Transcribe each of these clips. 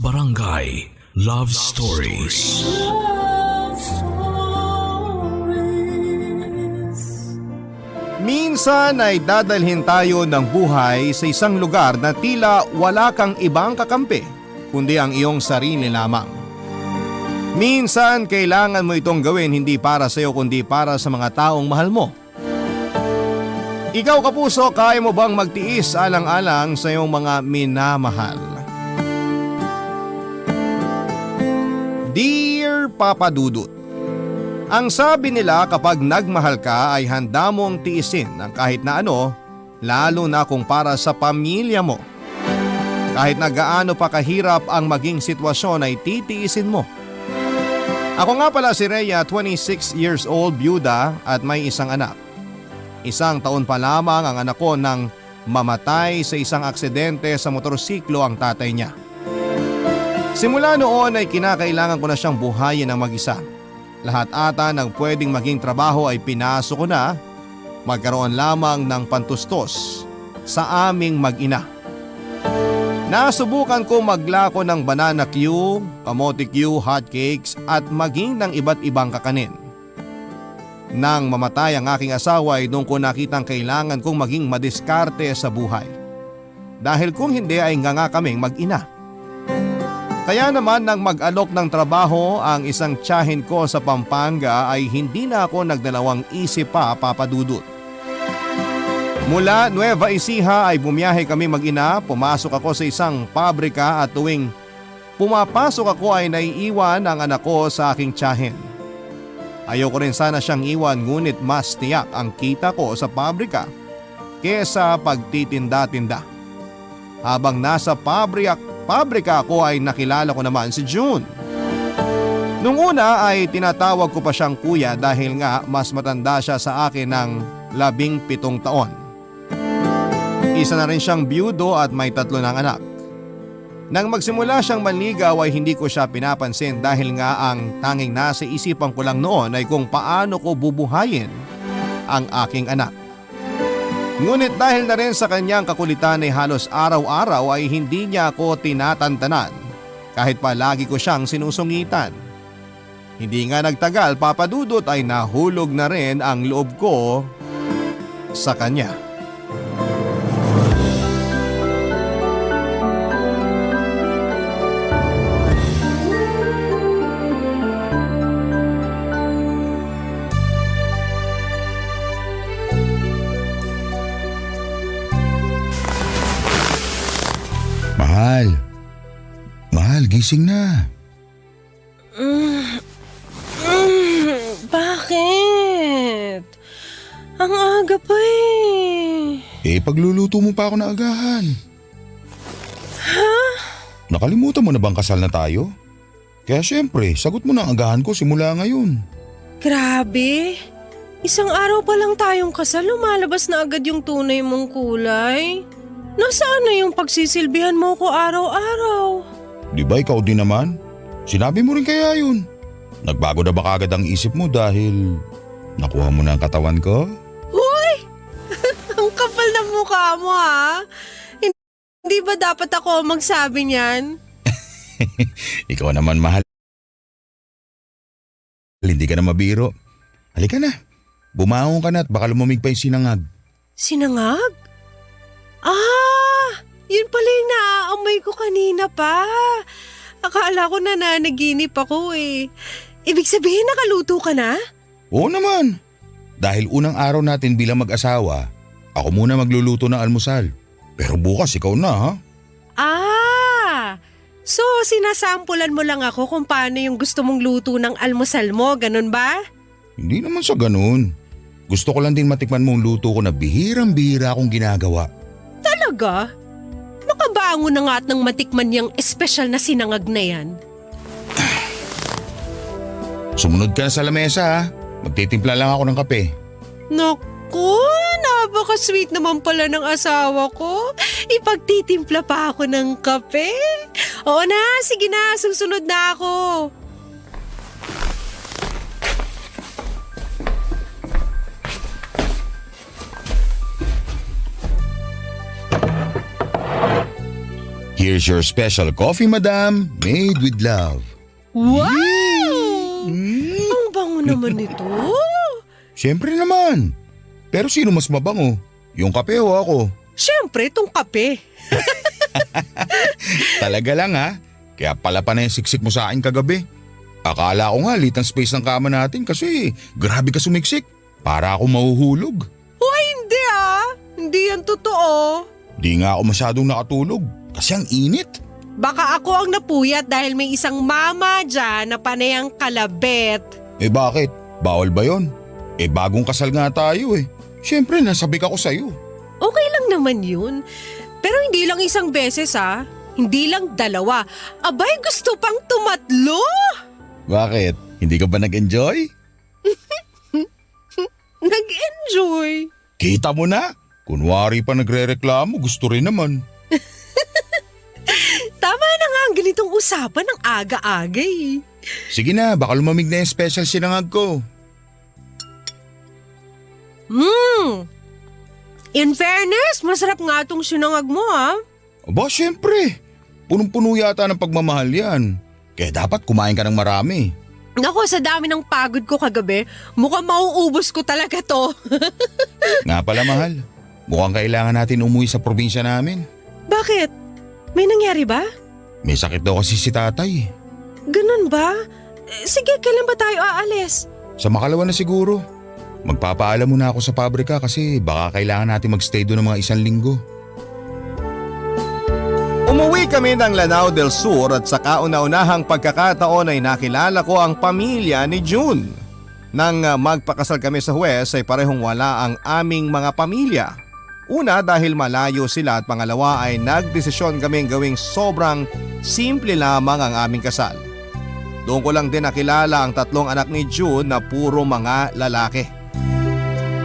Barangay Love Stories. Love Stories. Minsan ay dadalhin tayo ng buhay sa isang lugar na tila wala kang ibang kakampi, kundi ang iyong sarili lamang. Minsan kailangan mo itong gawin hindi para sa iyo kundi para sa mga taong mahal mo. Ikaw kapuso, kaya mo bang magtiis alang-alang sa iyong mga minamahal? Dear Papa Dudut, ang sabi nila kapag nagmahal ka ay handa mong tiisin ang kahit na ano, lalo na kung para sa pamilya mo. Kahit na gaano pa kahirap ang maging sitwasyon ay titiisin mo. Ako nga pala si Rhea, 26 years old, byuda at may isang anak. 1 taon pa lamang ang anak ko nang mamatay sa isang aksidente sa motorsiklo ang tatay niya. Simula noon ay kinakailangan ko na siyang buhayin ng mag-isa. Lahat ata ng pwedeng maging trabaho ay pinasok ko na, magkaroon lamang ng pantustos sa aming mag-ina. Nasubukan ko maglako ng banana Q, kamote Q, hotcakes at maging ng iba't ibang kakanin. Nang mamatay ang aking asawa ay doon ko nakitang kailangan kong maging madiskarte sa buhay. Dahil kung hindi ay nga kaming mag-ina. Kaya naman nang mag-alok ng trabaho ang isang tiyahin ko sa Pampanga ay hindi na ako nagdalawang isip pa, Papa Dudut. Mula Nueva Ecija ay bumiyahe kami mag-ina, pumasok ako sa isang pabrika at tuwing pumapasok ako ay naiiwan ang anak ko sa aking tiyahin. Ayoko rin sana siyang iwan ngunit mas tiyak ang kita ko sa pabrika kesa pagtitinda-tinda. Habang nasa pabrika ako ay nakilala ko naman si June. Nung una ay tinatawag ko pa siyang kuya dahil nga mas matanda siya sa akin ng 17 taon. Isa na rin siyang byudo at may 3 ng anak. Nang magsimula siyang manligaw ay hindi ko siya pinapansin dahil nga ang tanging nasa isipan ko lang noon ay kung paano ko bubuhayin ang aking anak. Ngunit dahil na rin sa kanyang kakulitan ay halos araw-araw ay hindi niya ako tinatantanan kahit palagi ko siyang sinusungitan. Hindi nga nagtagal, Papa Dudut, ay nahulog na rin ang loob ko sa kanya. Mahal, gising na. Bakit? Ang aga pa Pagluluto mo pa ako na agahan. Ha? Nakalimutan mo na bang kasal na tayo? Kaya syempre, sagot mo na ang agahan ko simula ngayon. Grabe. Isang araw pa lang tayong kasal, lumalabas na agad yung tunay mong kulay. Nasaan na yung pagsisilbihan mo ko araw-araw? Di ba ikaw din naman? Sinabi mo rin kaya yun. Nagbago na ba kagad ang isip mo dahil nakuha mo na ang katawan ko? Hoy! Ang kapal na mukha mo ha? Hindi ba dapat ako magsabi niyan? Ikaw naman, mahal. Hindi ka na mabiro. Halika na. Bumangon ka na at baka lumamig pa yung sinangag. Sinangag? Yun pala yung naaamoy ko kanina pa. Akala ko na nanaginip ako Ibig sabihin nakaluto ka na? Oo naman. Dahil unang araw natin bilang mag-asawa, ako muna magluluto ng almusal. Pero bukas ikaw na, ha? So sinasampulan mo lang ako kung paano yung gusto mong luto ng almusal mo, ganun ba? Hindi naman sa ganun. Gusto ko lang din matikman mo ang luto ko na bihirang-bihira akong ginagawa. Talaga? Makabango na nga at nang matikman niyang espesyal na sinangag na yan. Sumunod ka na sa lamesa, ha? Magtitimpla lang ako ng kape. Naku, napaka-sweet naman pala ng asawa ko. Ipagtitimpla pa ako ng kape. Oo na, sige na, susunod na ako. Here's your special coffee, madam, made with love. Wow! Ang bango naman nito. Siyempre naman. Pero sino mas mabango? Yung kape o ako? Siyempre, itong kape. Talaga lang ha? Kaya pala pa na yung siksik mo sa akin kagabi. Akala ko nga lit ang space ng kama natin kasi grabe ka sumiksik. Para ako mahuhulog. Hoy, hindi Hindi yan totoo. Di nga ako masyadong nakatulog kasi ang init. Baka ako ang napuyat dahil may isang mama dyan na panay ang kalabit. Eh bakit? Bawal ba yon? Eh bagong kasal nga tayo eh. Siyempre nasabik ako sa'yo. Okay lang naman yun. Pero hindi lang isang beses Hindi lang dalawa. Abay, gusto pang tumatlo. Bakit? Hindi ka ba nag-enjoy? Nag-enjoy. Kita mo na. Kunwari pa nagre-reklamo, gusto rin naman. Tama na nga ang ganitong usapan ng aga-aga eh. Sige na, baka lumamig na yung special sinangag ko. In fairness, masarap nga itong sinangag mo Aba, syempre. Punong-puno yata ng pagmamahal yan. Kaya dapat kumain ka ng marami. Naku, sa dami ng pagod ko kagabi, mukhang mauubos ko talaga to. Nga pala mahal, mukhang kailangan natin umuwi sa probinsya namin. Bakit? May nangyari ba? May sakit daw kasi si tatay. Ganun ba? Sige, kailan ba tayo aalis? Sa makalawa na siguro. Magpapaalam muna ako sa pabrika kasi baka kailangan natin magstay doon ng mga 1 linggo. Umuwi kami ng Lanao del Sur at sa kauna-unahang pagkakataon ay nakilala ko ang pamilya ni June. Nang magpakasal kami sa Huwes ay parehong wala ang aming mga pamilya. Una dahil malayo sila at pangalawa ay nagdesisyon kaming gawing sobrang simple lamang ang aming kasal. Doon ko lang din nakilala ang 3 anak ni June na puro mga lalaki.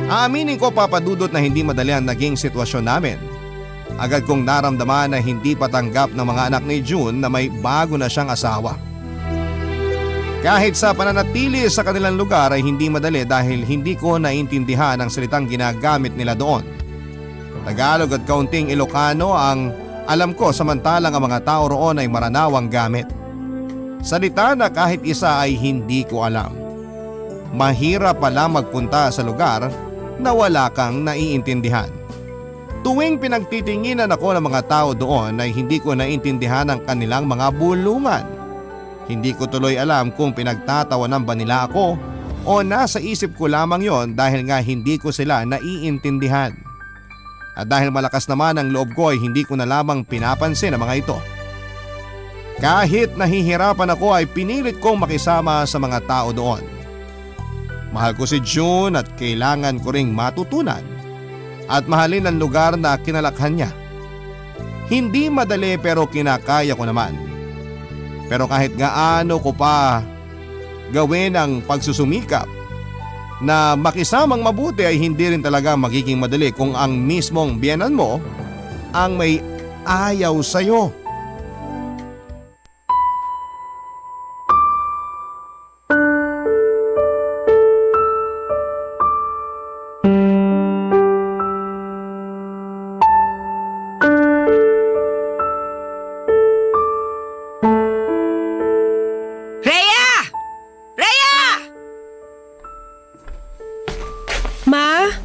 Aaminin ko papadudot na hindi madali ang naging sitwasyon namin. Agad kong naramdaman na hindi patanggap ng mga anak ni June na may bago na siyang asawa. Kahit sa pananatili sa kanilang lugar ay hindi madali dahil hindi ko naintindihan ang salitang ginagamit nila doon. Tagalog at kaunting Ilocano ang alam ko samantalang ang mga tao roon ay Maranawang gamit. Salita na kahit isa ay hindi ko alam. Mahirap pala magpunta sa lugar na wala kang naiintindihan. Tuwing pinagtitinginan ako ng mga tao doon ay hindi ko naintindihan ang kanilang mga bulungan. Hindi ko tuloy alam kung pinagtatawanan ba nila ako o nasa isip ko lamang yon dahil nga hindi ko sila naiintindihan. At dahil malakas naman ang loob ko ay hindi ko na lamang pinapansin ang mga ito. Kahit nahihirapan ako ay pinilit kong makisama sa mga tao doon. Mahal ko si June at kailangan ko ring matutunan at mahalin ang lugar na kinalakhan niya. Hindi madali pero kinakaya ko naman. Pero kahit gaano ko pa gawin ang pagsusumikap na makisamang mabuti ay hindi rin talaga magiging madali kung ang mismong biyenan mo ang may ayaw sa'yo.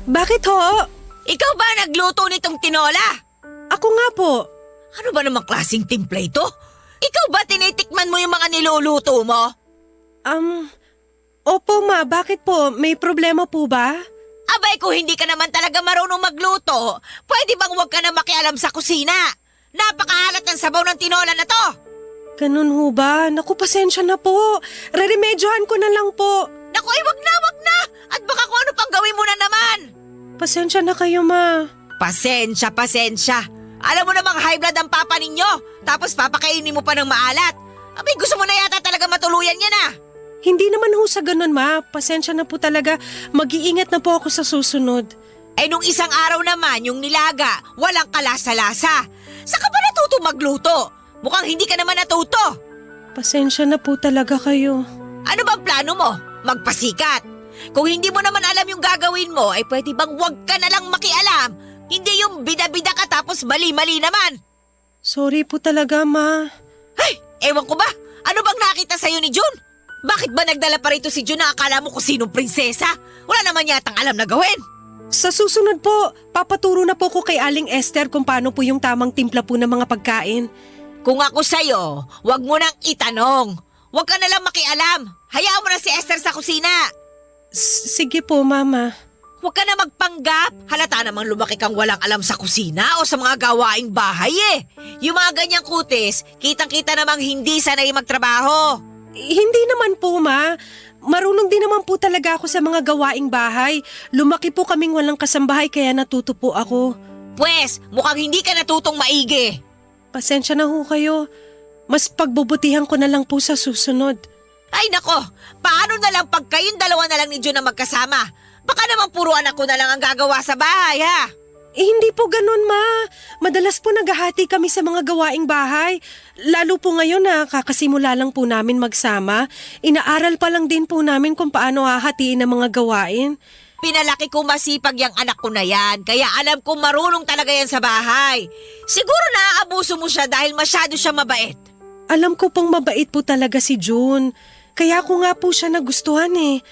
Bakit ho? Ikaw ba nagluto nitong tinola? Ako nga po. Ano ba namang klaseng timpla ito? Ikaw ba tinitikman mo yung mga niluluto mo? Opo ma, bakit po? May problema po ba? Abay, kung hindi ka naman talaga marunong magluto, pwede bang huwag ka na makialam sa kusina? Napakaalat ng sabaw ng tinola na to! Ganun ho ba? Naku, pasensya na po. Reremedyohan ko na lang po. Naku, ay wag na! At baka kung ano pang gawin mo na naman! Pasensya na kayo ma. Pasensya. Alam mo namang high blood ang papa ninyo, tapos papakainin mo pa ng maalat. Abay, gusto mo na yata talaga matuluyan yan ah! Hindi naman ho sa ganun ma. Pasensya na po talaga. Mag-iingat na po ako sa susunod. Eh nung isang araw naman, yung nilaga, walang kalasa-lasa. Saka ba natuto magluto? Mukhang hindi ka naman natuto. Pasensya na po talaga kayo. Ano bang plano mo? Magpasikat. Kung hindi mo naman alam yung gagawin mo, ay pwede bang wag ka na lang makialam? Hindi yung bida-bida ka tapos mali-mali naman. Sorry po talaga, Ma. Ay, ewan ko ba? Ano bang nakita sa'yo ni June? Bakit ba nagdala pa rito si June na akala mo kung sinong prinsesa? Wala naman yatang alam na gawin. Sa susunod po, papaturo na po ko kay Aling Esther kung paano po yung tamang timpla po ng mga pagkain. Kung ako sa'yo, wag mo nang itanong. Wag ka nalang makialam. Hayaan mo na si Esther sa kusina. Sige po, Mama. Huwag ka na magpanggap. Halata namang lumaki kang walang alam sa kusina o sa mga gawaing bahay eh. Yung mga ganyang kutis, kitang-kita namang hindi sanay magtrabaho. Hindi naman po, Ma. Marunong din naman po talaga ako sa mga gawaing bahay. Lumaki po kaming walang kasambahay kaya natuto po ako. Pwes, mukhang hindi ka natutong maigi. Pasensya na ho kayo. Mas pagbubutihan ko na lang po sa susunod. Ay nako, paano na lang pag kayong dalawa na lang ni June na magkasama? Baka naman puro anak ko na lang ang gagawa sa bahay ha? Hindi po ganun, Ma. Madalas po naghahati kami sa mga gawaing bahay. Lalo po ngayon na kakasimula lang po namin magsama. Inaaral pa lang din po namin kung paano hahatiin ang mga gawain. Pinalaki ko masipag yung anak ko na yan, kaya alam kong marunong talaga yan sa bahay. Siguro naaabuso mo siya dahil masyado siya mabait. Alam ko pong mabait po talaga si June. Kaya ko nga po siya nagustuhan eh.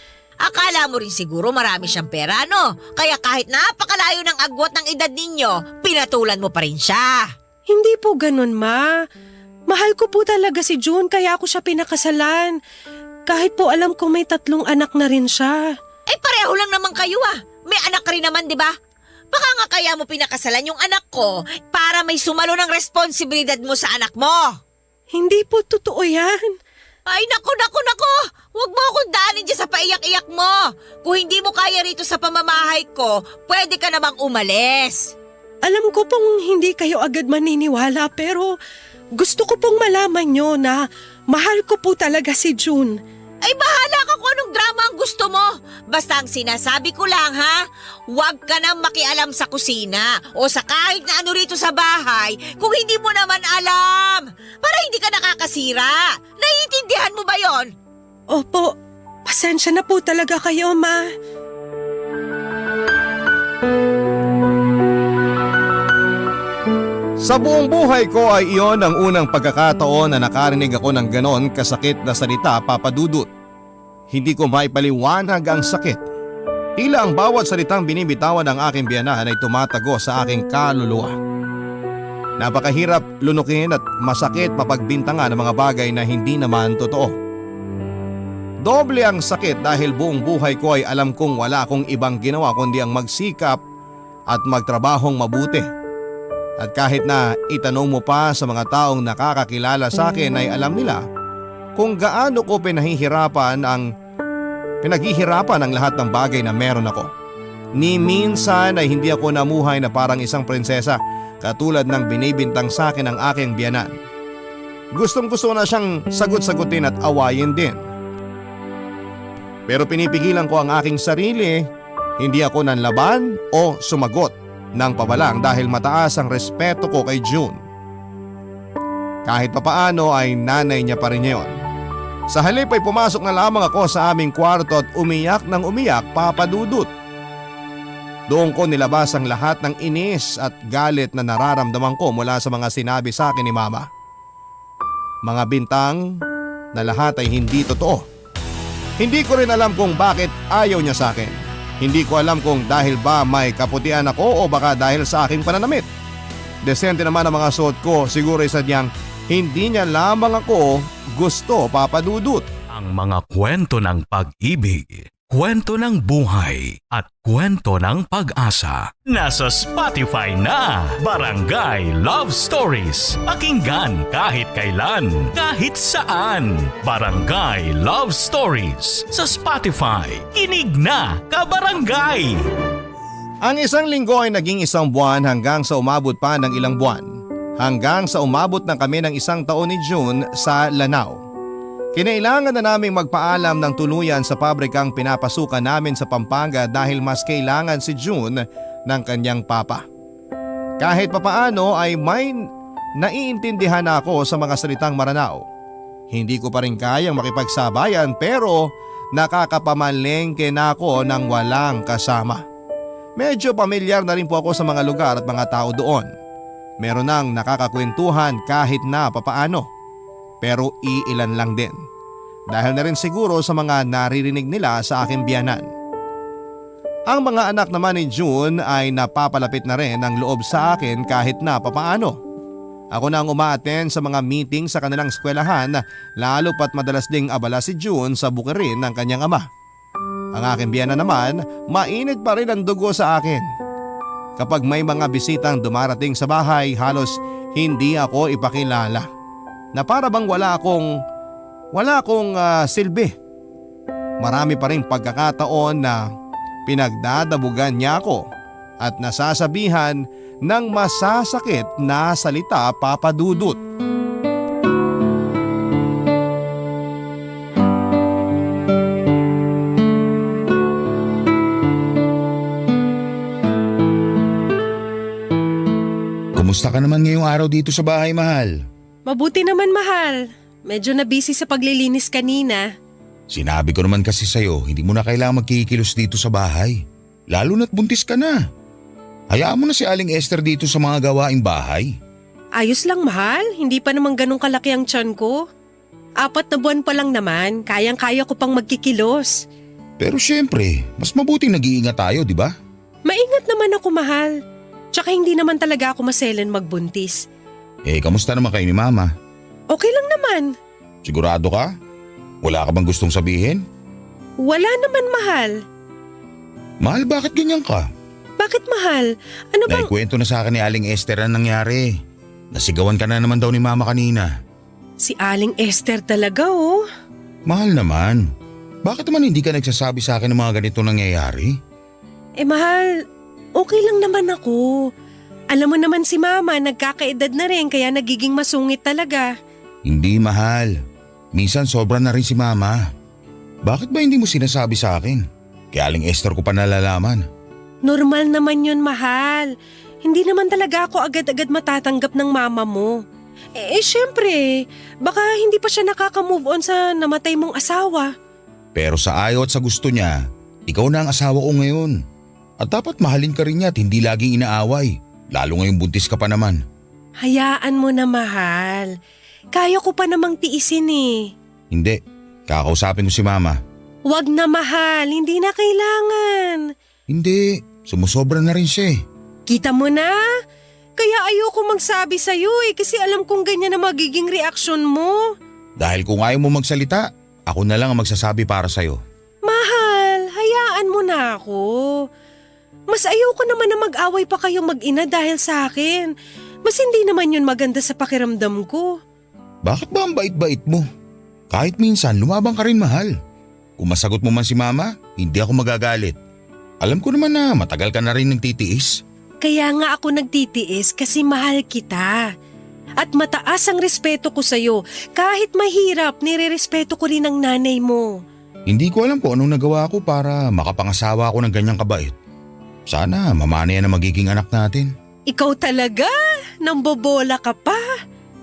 Akala mo rin siguro marami siyang pera, no? Kaya kahit napakalayo ng agwat ng edad ninyo, pinatulan mo pa rin siya. Hindi po ganun, Ma. Mahal ko po talaga si June kaya ako siya pinakasalan. Kahit po alam ko may 3 anak na rin siya. Eh pareho lang naman kayo ah. May anak rin naman, di ba? Baka nga kaya mo pinakasalan yung anak ko para may sumalo ng responsibilidad mo sa anak mo. Hindi po totoo yan. Ay naku. Huwag mo akong daanin dyan sa paiyak-iyak mo. Kung hindi mo kaya rito sa pamamahay ko, pwede ka namang umalis. Alam ko pong hindi kayo agad maniniwala pero gusto ko pong malaman nyo na mahal ko po talaga si June. Ay bahala ka kung anong drama ang gusto mo. Basta ang sinasabi ko lang ha, huwag ka nang makialam sa kusina o sa kahit na ano rito sa bahay kung hindi mo naman alam. Para hindi ka nakakasira. Naiintindihan mo ba yon? Opo, pasensya na po talaga kayo, Ma. Sa buong buhay ko ay iyon ang unang pagkakataon na nakarinig ako ng ganon kasakit na salita, Papa Dudut. Hindi ko maipaliwanag ang sakit. Tila ang bawat salitang binibitawan ng aking biyenan ay tumatago sa aking kaluluwa. Napakahirap lunukin at masakit mapagbintangan ng mga bagay na hindi naman totoo. Doble ang sakit dahil buong buhay ko ay alam kong wala akong ibang ginawa kundi ang magsikap at magtrabahong mabuti. At kahit na itanong mo pa sa mga taong nakakakilala sa akin ay alam nila kung gaano ko pinaghihirapan ang lahat ng bagay na meron ako. Ni minsan ay hindi ako namuhay na parang isang prinsesa katulad ng binibintang sa akin ng aking biyenan. Gustong gusto na siyang sagot-sagutin at awayin din. Pero pinipigilan ko ang aking sarili, hindi ako nanlaban o sumagot ng pabalang dahil mataas ang respeto ko kay June. Kahit papaano ay nanay niya pa rin yun. Sa halip ay pumasok na lamang ako sa aming kwarto at umiyak ng umiyak, Papa Dudut. Doon ko nilabas ang lahat ng inis at galit na nararamdaman ko mula sa mga sinabi sa akin ni Mama. Mga bintang na lahat ay hindi totoo. Hindi ko rin alam kung bakit ayaw niya sa akin. Hindi ko alam kung dahil ba may kaputian ako o baka dahil sa aking pananamit. Desente naman ang mga suot ko, siguro isa niyang hindi niya lamang ako gusto, Papa Dudut. Ang mga kwento ng pag-ibig, kwento ng buhay at kwento ng pag-asa. Nasa Spotify na, Barangay Love Stories. Pakinggan kahit kailan, kahit saan. Barangay Love Stories sa Spotify. Kinig na, kabarangay! Ang isang linggo ay naging isang buwan hanggang sa umabot pa ng ilang buwan. Hanggang sa umabot na kami ng isang taon ni June sa Lanao. Kinailangan na naming magpaalam ng tuluyan sa pabrikang pinapasukan namin sa Pampanga dahil mas kailangan si June ng kanyang papa. Kahit papaano ay may naiintindihan ako sa mga salitang Maranao. Hindi ko pa rin kayang makipagsabayan pero nakakapamalengke na ako ng walang kasama. Medyo pamilyar na rin po ako sa mga lugar at mga tao doon. Meron nang nakakakwentuhan kahit na papaano. Pero iilan lang din. Dahil na rin siguro sa mga naririnig nila sa aking biyanan. Ang mga anak naman ni June ay napapalapit na rin ang loob sa akin kahit na papaano. Ako na ang umaattend sa mga meeting sa kanilang eskwelahan, lalo pat madalas ding abala si June sa bukirin ng kanyang ama. Ang aking biyanan naman, mainit pa rin ang dugo sa akin. Kapag may mga bisitang dumarating sa bahay, halos hindi ako ipakilala. Na para bang wala akong silbi. Marami pa rin pagkakataon na pinagdadabugan niya ako at nasasabihan ng masasakit na salita, Papa Dudut. Kumusta ka naman ngayong araw dito sa bahay, mahal? Mabuti naman, mahal. Medyo na busy sa paglilinis kanina. Sinabi ko naman kasi sa'yo, hindi mo na kailangan magkikilos dito sa bahay. Lalo na't buntis ka na. Hayaan mo na si Aling Esther dito sa mga gawaing bahay. Ayos lang, mahal. Hindi pa naman ganun kalaki ang tiyan ko. 4 na buwan pa lang naman. Kayang-kaya ko pang magkikilos. Pero syempre, mas mabuting nag-iingat tayo, di ba? Maingat naman ako, mahal. Tsaka hindi naman talaga ako maselan magbuntis. Kamusta naman kayo ni Mama? Okay lang naman. Sigurado ka? Wala ka bang gustong sabihin? Wala naman, mahal. Mahal, bakit ganyan ka? Bakit, mahal? Ano bang… Naikwento na sa akin ni Aling Esther ang nangyari. Nasigawan ka na naman daw ni Mama kanina. Si Aling Esther talaga, oh. Mahal naman. Bakit naman hindi ka nagsasabi sa akin ng mga ganito nangyayari? Mahal, okay lang naman ako. Alam mo naman si Mama, nagkakaedad na rin kaya nagiging masungit talaga. Hindi, mahal. Minsan sobra na rin si Mama. Bakit ba hindi mo sinasabi sa akin? Kaya Aling Esther ko pa nalalaman. Normal naman yun, mahal. Hindi naman talaga ako agad-agad matatanggap ng mama mo. Syempre, baka hindi pa siya nakaka-move on sa namatay mong asawa. Pero sa ayaw at sa gusto niya, ikaw na ang asawa ko ngayon. At dapat mahalin ka rin niya at hindi laging inaaway. Lalo ngayong buntis ka pa naman. Hayaan mo na, mahal. Kaya ko pa namang tiisin eh. Hindi, kakausapin ko si Mama. Wag na, mahal. Hindi na kailangan. Hindi, sumusobra na rin siya eh. Kita mo na? Kaya ayoko magsabi sa'yo kasi alam kong ganyan na magiging reaksyon mo. Dahil kung ayaw mo magsalita, ako na lang ang magsasabi para sa'yo. Mahal, hayaan mo na ako. Mas ayoko naman na mag-away pa kayong mag-ina dahil sa akin. Mas hindi naman yun maganda sa pakiramdam ko. Bakit ba ang bait-bait mo? Kahit minsan lumabang ka rin, mahal. Kung masagot mo man si Mama, hindi ako magagalit. Alam ko naman na matagal ka na rin nagtitiis. Kaya nga ako nagtitiis kasi mahal kita. At mataas ang respeto ko sa'yo. Kahit mahirap, nire-respeto ko rin ang nanay mo. Hindi ko alam kung anong nagawa ko para makapangasawa ako ng ganyang kabait. Sana mamana yan ang magiging anak natin. Ikaw talaga? Nambobola ka pa?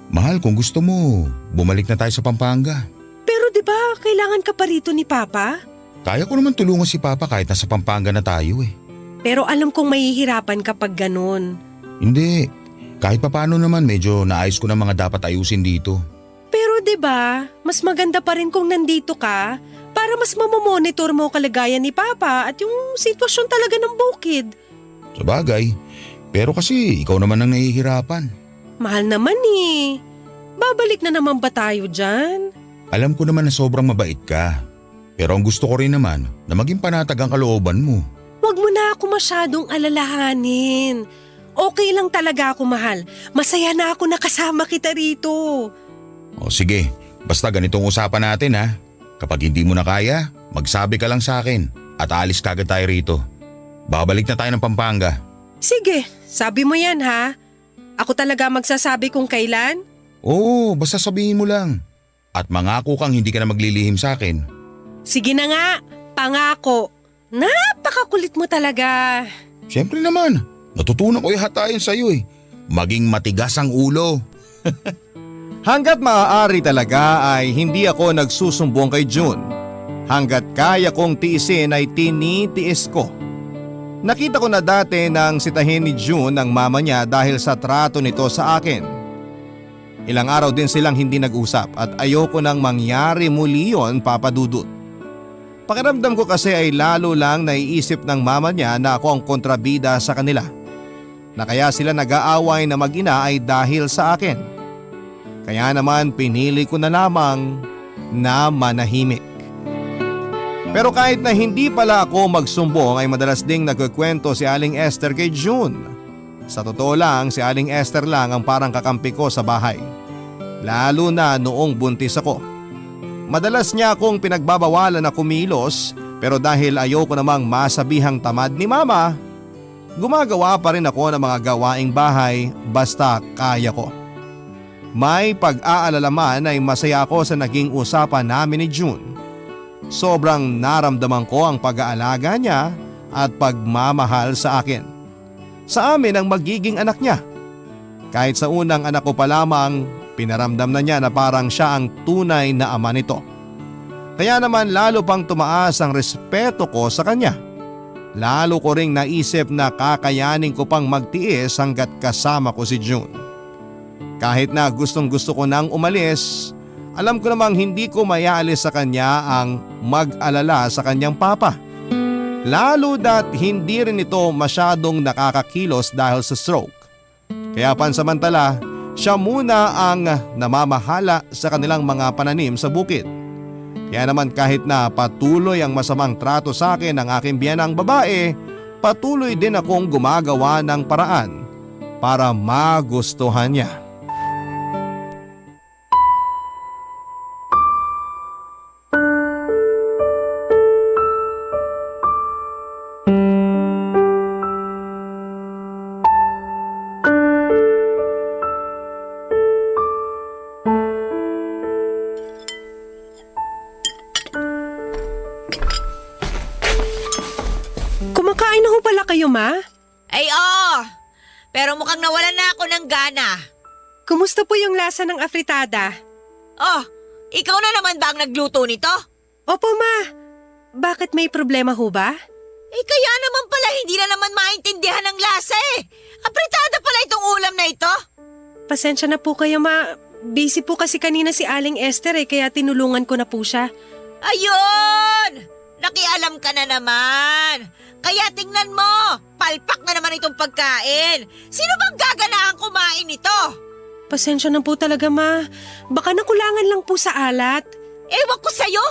Mahal, kung gusto mo, bumalik na tayo sa Pampanga. Pero di ba kailangan ka pa rito ni Papa? Kaya ko naman tulungan si Papa kahit nasa Pampanga na tayo eh. Pero alam kong mahihirapan kapag ganun. Hindi, kahit papano naman medyo naayos ko na mga dapat ayusin dito. Pero 'di ba, mas maganda pa rin kung nandito ka para mas mamomonitor mo kalagayan ni Papa at yung sitwasyon talaga ng bukid. Sabagay, pero kasi ikaw naman ang nahihirapan. Mahal naman eh. Babalik na naman ba tayo dyan? Alam ko naman na sobrang mabait ka. Pero ang gusto ko rin naman na maging panatag ang kalooban mo. Huwag mo na ako masyadong alalahanin. Okay lang talaga ako, mahal. Masaya na ako nakasama kita rito. O sige, basta ganitong usapan natin ha. Kapag hindi mo na kaya, magsabi ka lang sa akin at aalis kagad tayo rito. Babalik na tayo ng Pampanga. Sige, sabi mo yan ha. Ako talaga magsasabi kung kailan? Oo, basta sabihin mo lang. At mangako kang hindi ka na maglilihim sa akin. Sige na nga, pangako. Napakakulit mo talaga. Siyempre naman, natutunan ko ihatayan sa'yo eh. Maging matigas ang ulo. Hanggat maaari talaga ay hindi ako nagsusumbong kay June. Hanggat kaya kong tiisin ay tinitiis ko. Nakita ko na dati nang sitahin ni June ang mama niya dahil sa trato nito sa akin. Ilang araw din silang hindi nag-usap at ayoko nang mangyari muli yon, Papa Dudut. Pakiramdam ko kasi ay lalo lang naiisip ng mama niya na ako ang kontrabida sa kanila. Na kaya sila nag-aaway na mag-ina ay dahil sa akin. Kaya naman pinili ko na lamang na manahimik. Pero kahit na hindi pala ako magsumbong ay madalas ding nagkukwento si Aling Esther kay June. Sa totoo lang, si Aling Esther lang ang parang kakampi ko sa bahay. Lalo na noong buntis ako. Madalas niya akong pinagbabawalan na kumilos pero dahil ayoko namang masabihang tamad ni mama, gumagawa pa rin ako ng mga gawaing bahay basta kaya ko. May pag-aalala man ay masaya ako sa naging usapan namin ni June. Sobrang naramdaman ko ang pag-aalaga niya at pagmamahal sa akin. Sa amin ang magiging anak niya. Kahit sa unang anak ko pa lamang, pinaramdam na niya na parang siya ang tunay na ama nito. Kaya naman lalo pang tumaas ang respeto ko sa kanya. Lalo ko ring naisip na kakayanin ko pang magtiis hanggat kasama ko si June. Kahit na gustong gusto ko nang umalis, alam ko namang hindi ko mayaalis sa kanya ang mag-alala sa kanyang papa. Lalo dat hindi rin ito masyadong nakakakilos dahil sa stroke. Kaya pansamantala, siya muna ang namamahala sa kanilang mga pananim sa bukid. Kaya naman kahit na patuloy ang masamang trato sa akin ng aking biyanang babae, patuloy din akong gumagawa ng paraan para magustuhan niya. Kumakain na ho pala kayo, Ma? Ay, oo. Pero mukhang nawalan na ako ng gana. Kumusta po yung lasa ng afritada? Oh, ikaw na naman ba ang nagluto nito? Opo, Ma. Bakit may problema ho ba? Eh kaya naman pala hindi na naman maintindihan ng lasa eh. Apritada pala itong ulam na ito. Pasensya na po kayo, Ma. Busy po kasi kanina si Aling Esther kaya tinulungan ko na po siya. Ayun! Nakialam ka na naman. Kaya tingnan mo, palpak na naman itong pagkain. Sino bang gaganahang kumain nito? Pasensya na po talaga, Ma. Baka nakulangan lang po sa alat. Ewan ko sa'yo.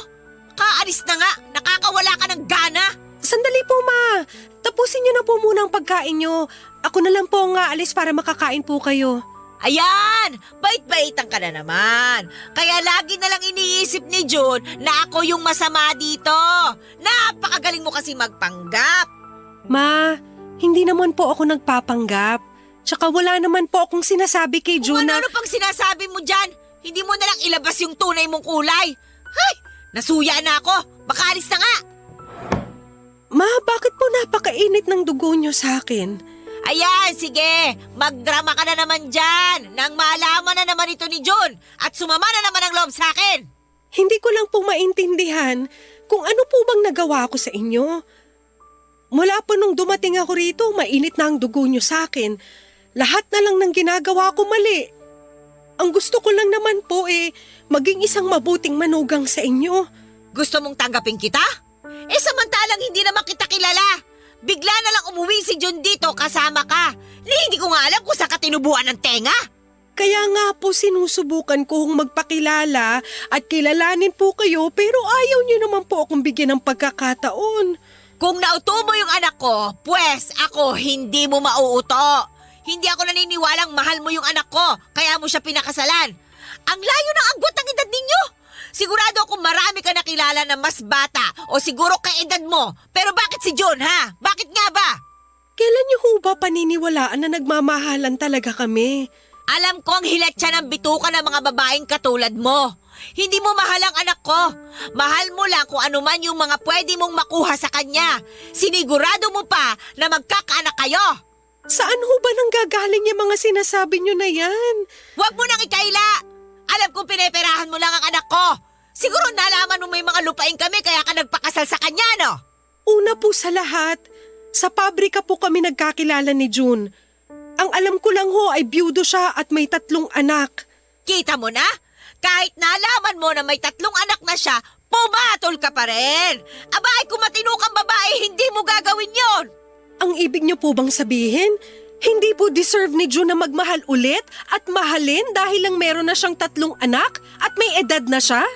Kaalis na nga, nakakawala ka ng gana. Sandali po, Ma. Tapusin niyo na po muna ang pagkain niyo. Ako na lang po ang aalis para makakain po kayo. Ayan! Bait-baitan ka na naman. Kaya lagi na lang iniisip ni June na ako yung masama dito. Napakagaling mo kasi magpanggap. Ma, hindi naman po ako nagpapanggap. Tsaka wala naman po akong sinasabi kay Kung June na... ano pang sinasabi mo dyan, hindi mo na lang ilabas yung tunay mong kulay. Hay! Nasuya na ako. Baka alis na nga. Ma, bakit po napakainit ng dugo niyo sa akin? Ayan, sige. Magdrama ka na naman dyan. Nang malaman na naman ito ni June at sumama na naman ang loob sa akin. Hindi ko lang po maintindihan kung ano po bang nagawa ko sa inyo. Mula po nung dumating ako rito, mainit na ang dugo niyo sa akin. Lahat na lang ng ginagawa ko mali. Ang gusto ko lang naman po maging isang mabuting manugang sa inyo. Gusto mong tanggapin kita? Eh samantalang hindi naman kita kilala. Bigla na lang umuwi si June dito kasama ka. Hindi ko nga alam kung saan ka tinubuan ng tenga. Kaya nga po sinusubukan ko hong magpakilala at kilalanin po kayo pero ayaw niyo naman po akong bigyan ng pagkakataon. Kung nauto mo yung anak ko, pues ako hindi mo mauuto. Hindi ako naniniwalang mahal mo yung anak ko, kaya mo siya pinakasalan. Ang layo ng agwat ng edad ninyo. Sigurado akong marami ka nakilala na mas bata o siguro kaedad mo. Pero bakit si June, ha? Bakit nga ba? Kailan niyo ho ba paniniwalaan na nagmamahalan talaga kami? Alam ko ang hilat siya ng bituka ng mga babaeng katulad mo. Hindi mo mahal ang anak ko. Mahal mo lang kung ano man yung mga pwede mong makuha sa kanya. Sinigurado mo pa na magkakaanak kayo. Saan ho ba nanggagaling yung mga sinasabi niyo na yan? Huwag mo nang ikaila. Alam kong pineperahan mo lang ang anak ko. Siguro nalaman mo may mga lupain kami kaya ka nagpakasal sa kanya, no? Una po sa lahat, Sa pabrika po kami nagkakilala ni June. Ang alam ko lang ho ay byudo siya at may 3 anak. Kita mo na? Kahit nalaman mo na may 3 anak na siya, pumatol ka pa rin. Aba ay kung matino kang babae, hindi mo gagawin yon. Ang ibig niyo po bang sabihin, hindi po deserve ni June na magmahal ulit at mahalin dahil lang meron na siyang 3 anak at may edad na siya?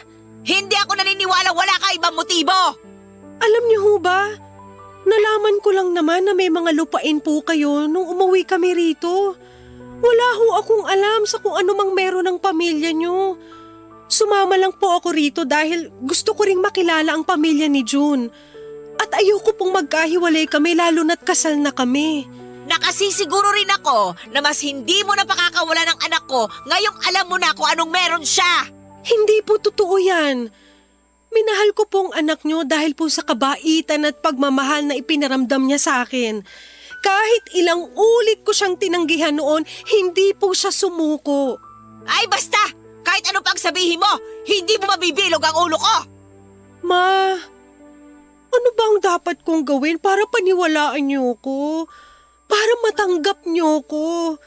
Hindi ako naniniwala wala ka ibang motibo. Alam niyo ho ba, nalaman ko lang naman na may mga lupain po kayo nung umuwi kami rito. Wala ho akong alam sa kung ano mang meron ng pamilya niyo. Sumama lang po ako rito dahil gusto ko ring makilala ang pamilya ni June. At ayoko pong magkahiwalay kami lalo na't kasal na kami. Nakasisiguro rin ako na mas hindi mo na pakakawala ng anak ko ngayong alam mo na kung anong meron siya. Hindi po totoo yan. Minahal ko pong anak niyo dahil po sa kabaitan at pagmamahal na ipinaramdam niya sa akin. Kahit ilang ulit ko siyang tinanggihan noon, hindi po siya sumuko. Ay basta! Kahit ano pang sabihin mo, hindi mo mabibilog ang ulo ko! Ma, ano ba ang dapat kong gawin para paniwalaan niyo ko? Para matanggap niyo ko?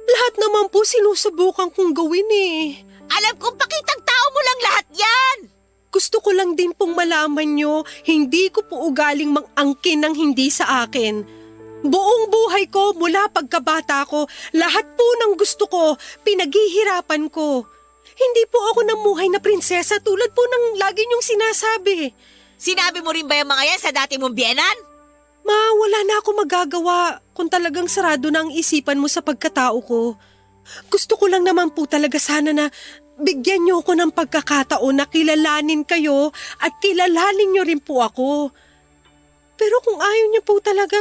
Lahat naman po sinusubukan kong gawin eh. Alam kong pakitang tao mo lang lahat yan! Gusto ko lang din pong malaman niyo, hindi ko po ugaling mang-angkin ng hindi sa akin. Buong buhay ko mula pagkabata ko, lahat po ng gusto ko, pinaghihirapan ko. Hindi po ako namuhay na prinsesa tulad po ng lagi niyong sinasabi. Sinabi mo rin ba yung mga yan sa dati mong biyenan? Ma, wala na ako magagawa kung talagang sarado na ang isipan mo sa pagkatao ko. Gusto ko lang naman po talaga sana na bigyan niyo ako ng pagkakataon na kilalanin kayo at kilalanin niyo rin po ako. Pero kung ayaw niyo po talaga,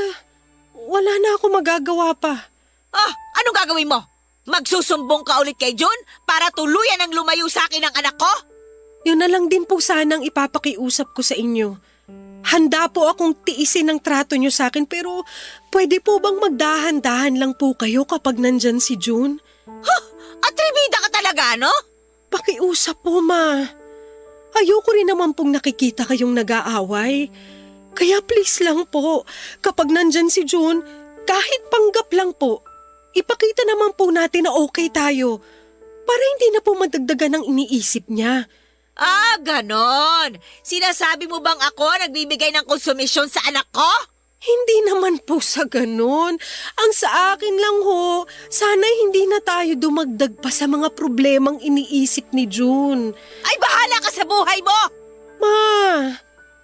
wala na ako magagawa pa. Ah, anong gagawin mo? Magsusumbong ka ulit kay June para tuluyan ang lumayo sa akin ng anak ko? Yun na lang din po sanang ipapakiusap ko sa inyo. Handa po akong tiisin ang trato niyo sa akin pero pwede po bang magdahan-dahan lang po kayo kapag nandyan si June? Huh! Atribida ka talaga, no? Pakiusap po, ma. Ayoko rin naman pong nakikita kayong nag-aaway. Kaya please lang po, kapag nandyan si June, kahit panggap lang po, ipakita naman po natin na okay tayo para hindi na po madagdagan ang iniisip niya. Ah, ganon. Sinasabi mo bang ako nagbibigay ng konsumisyon sa anak ko? Hindi naman po sa ganun. Ang sa akin lang ho, sana'y hindi na tayo dumagdag pa sa mga problemang iniisip ni June. Ay, bahala ka sa buhay mo! Ma,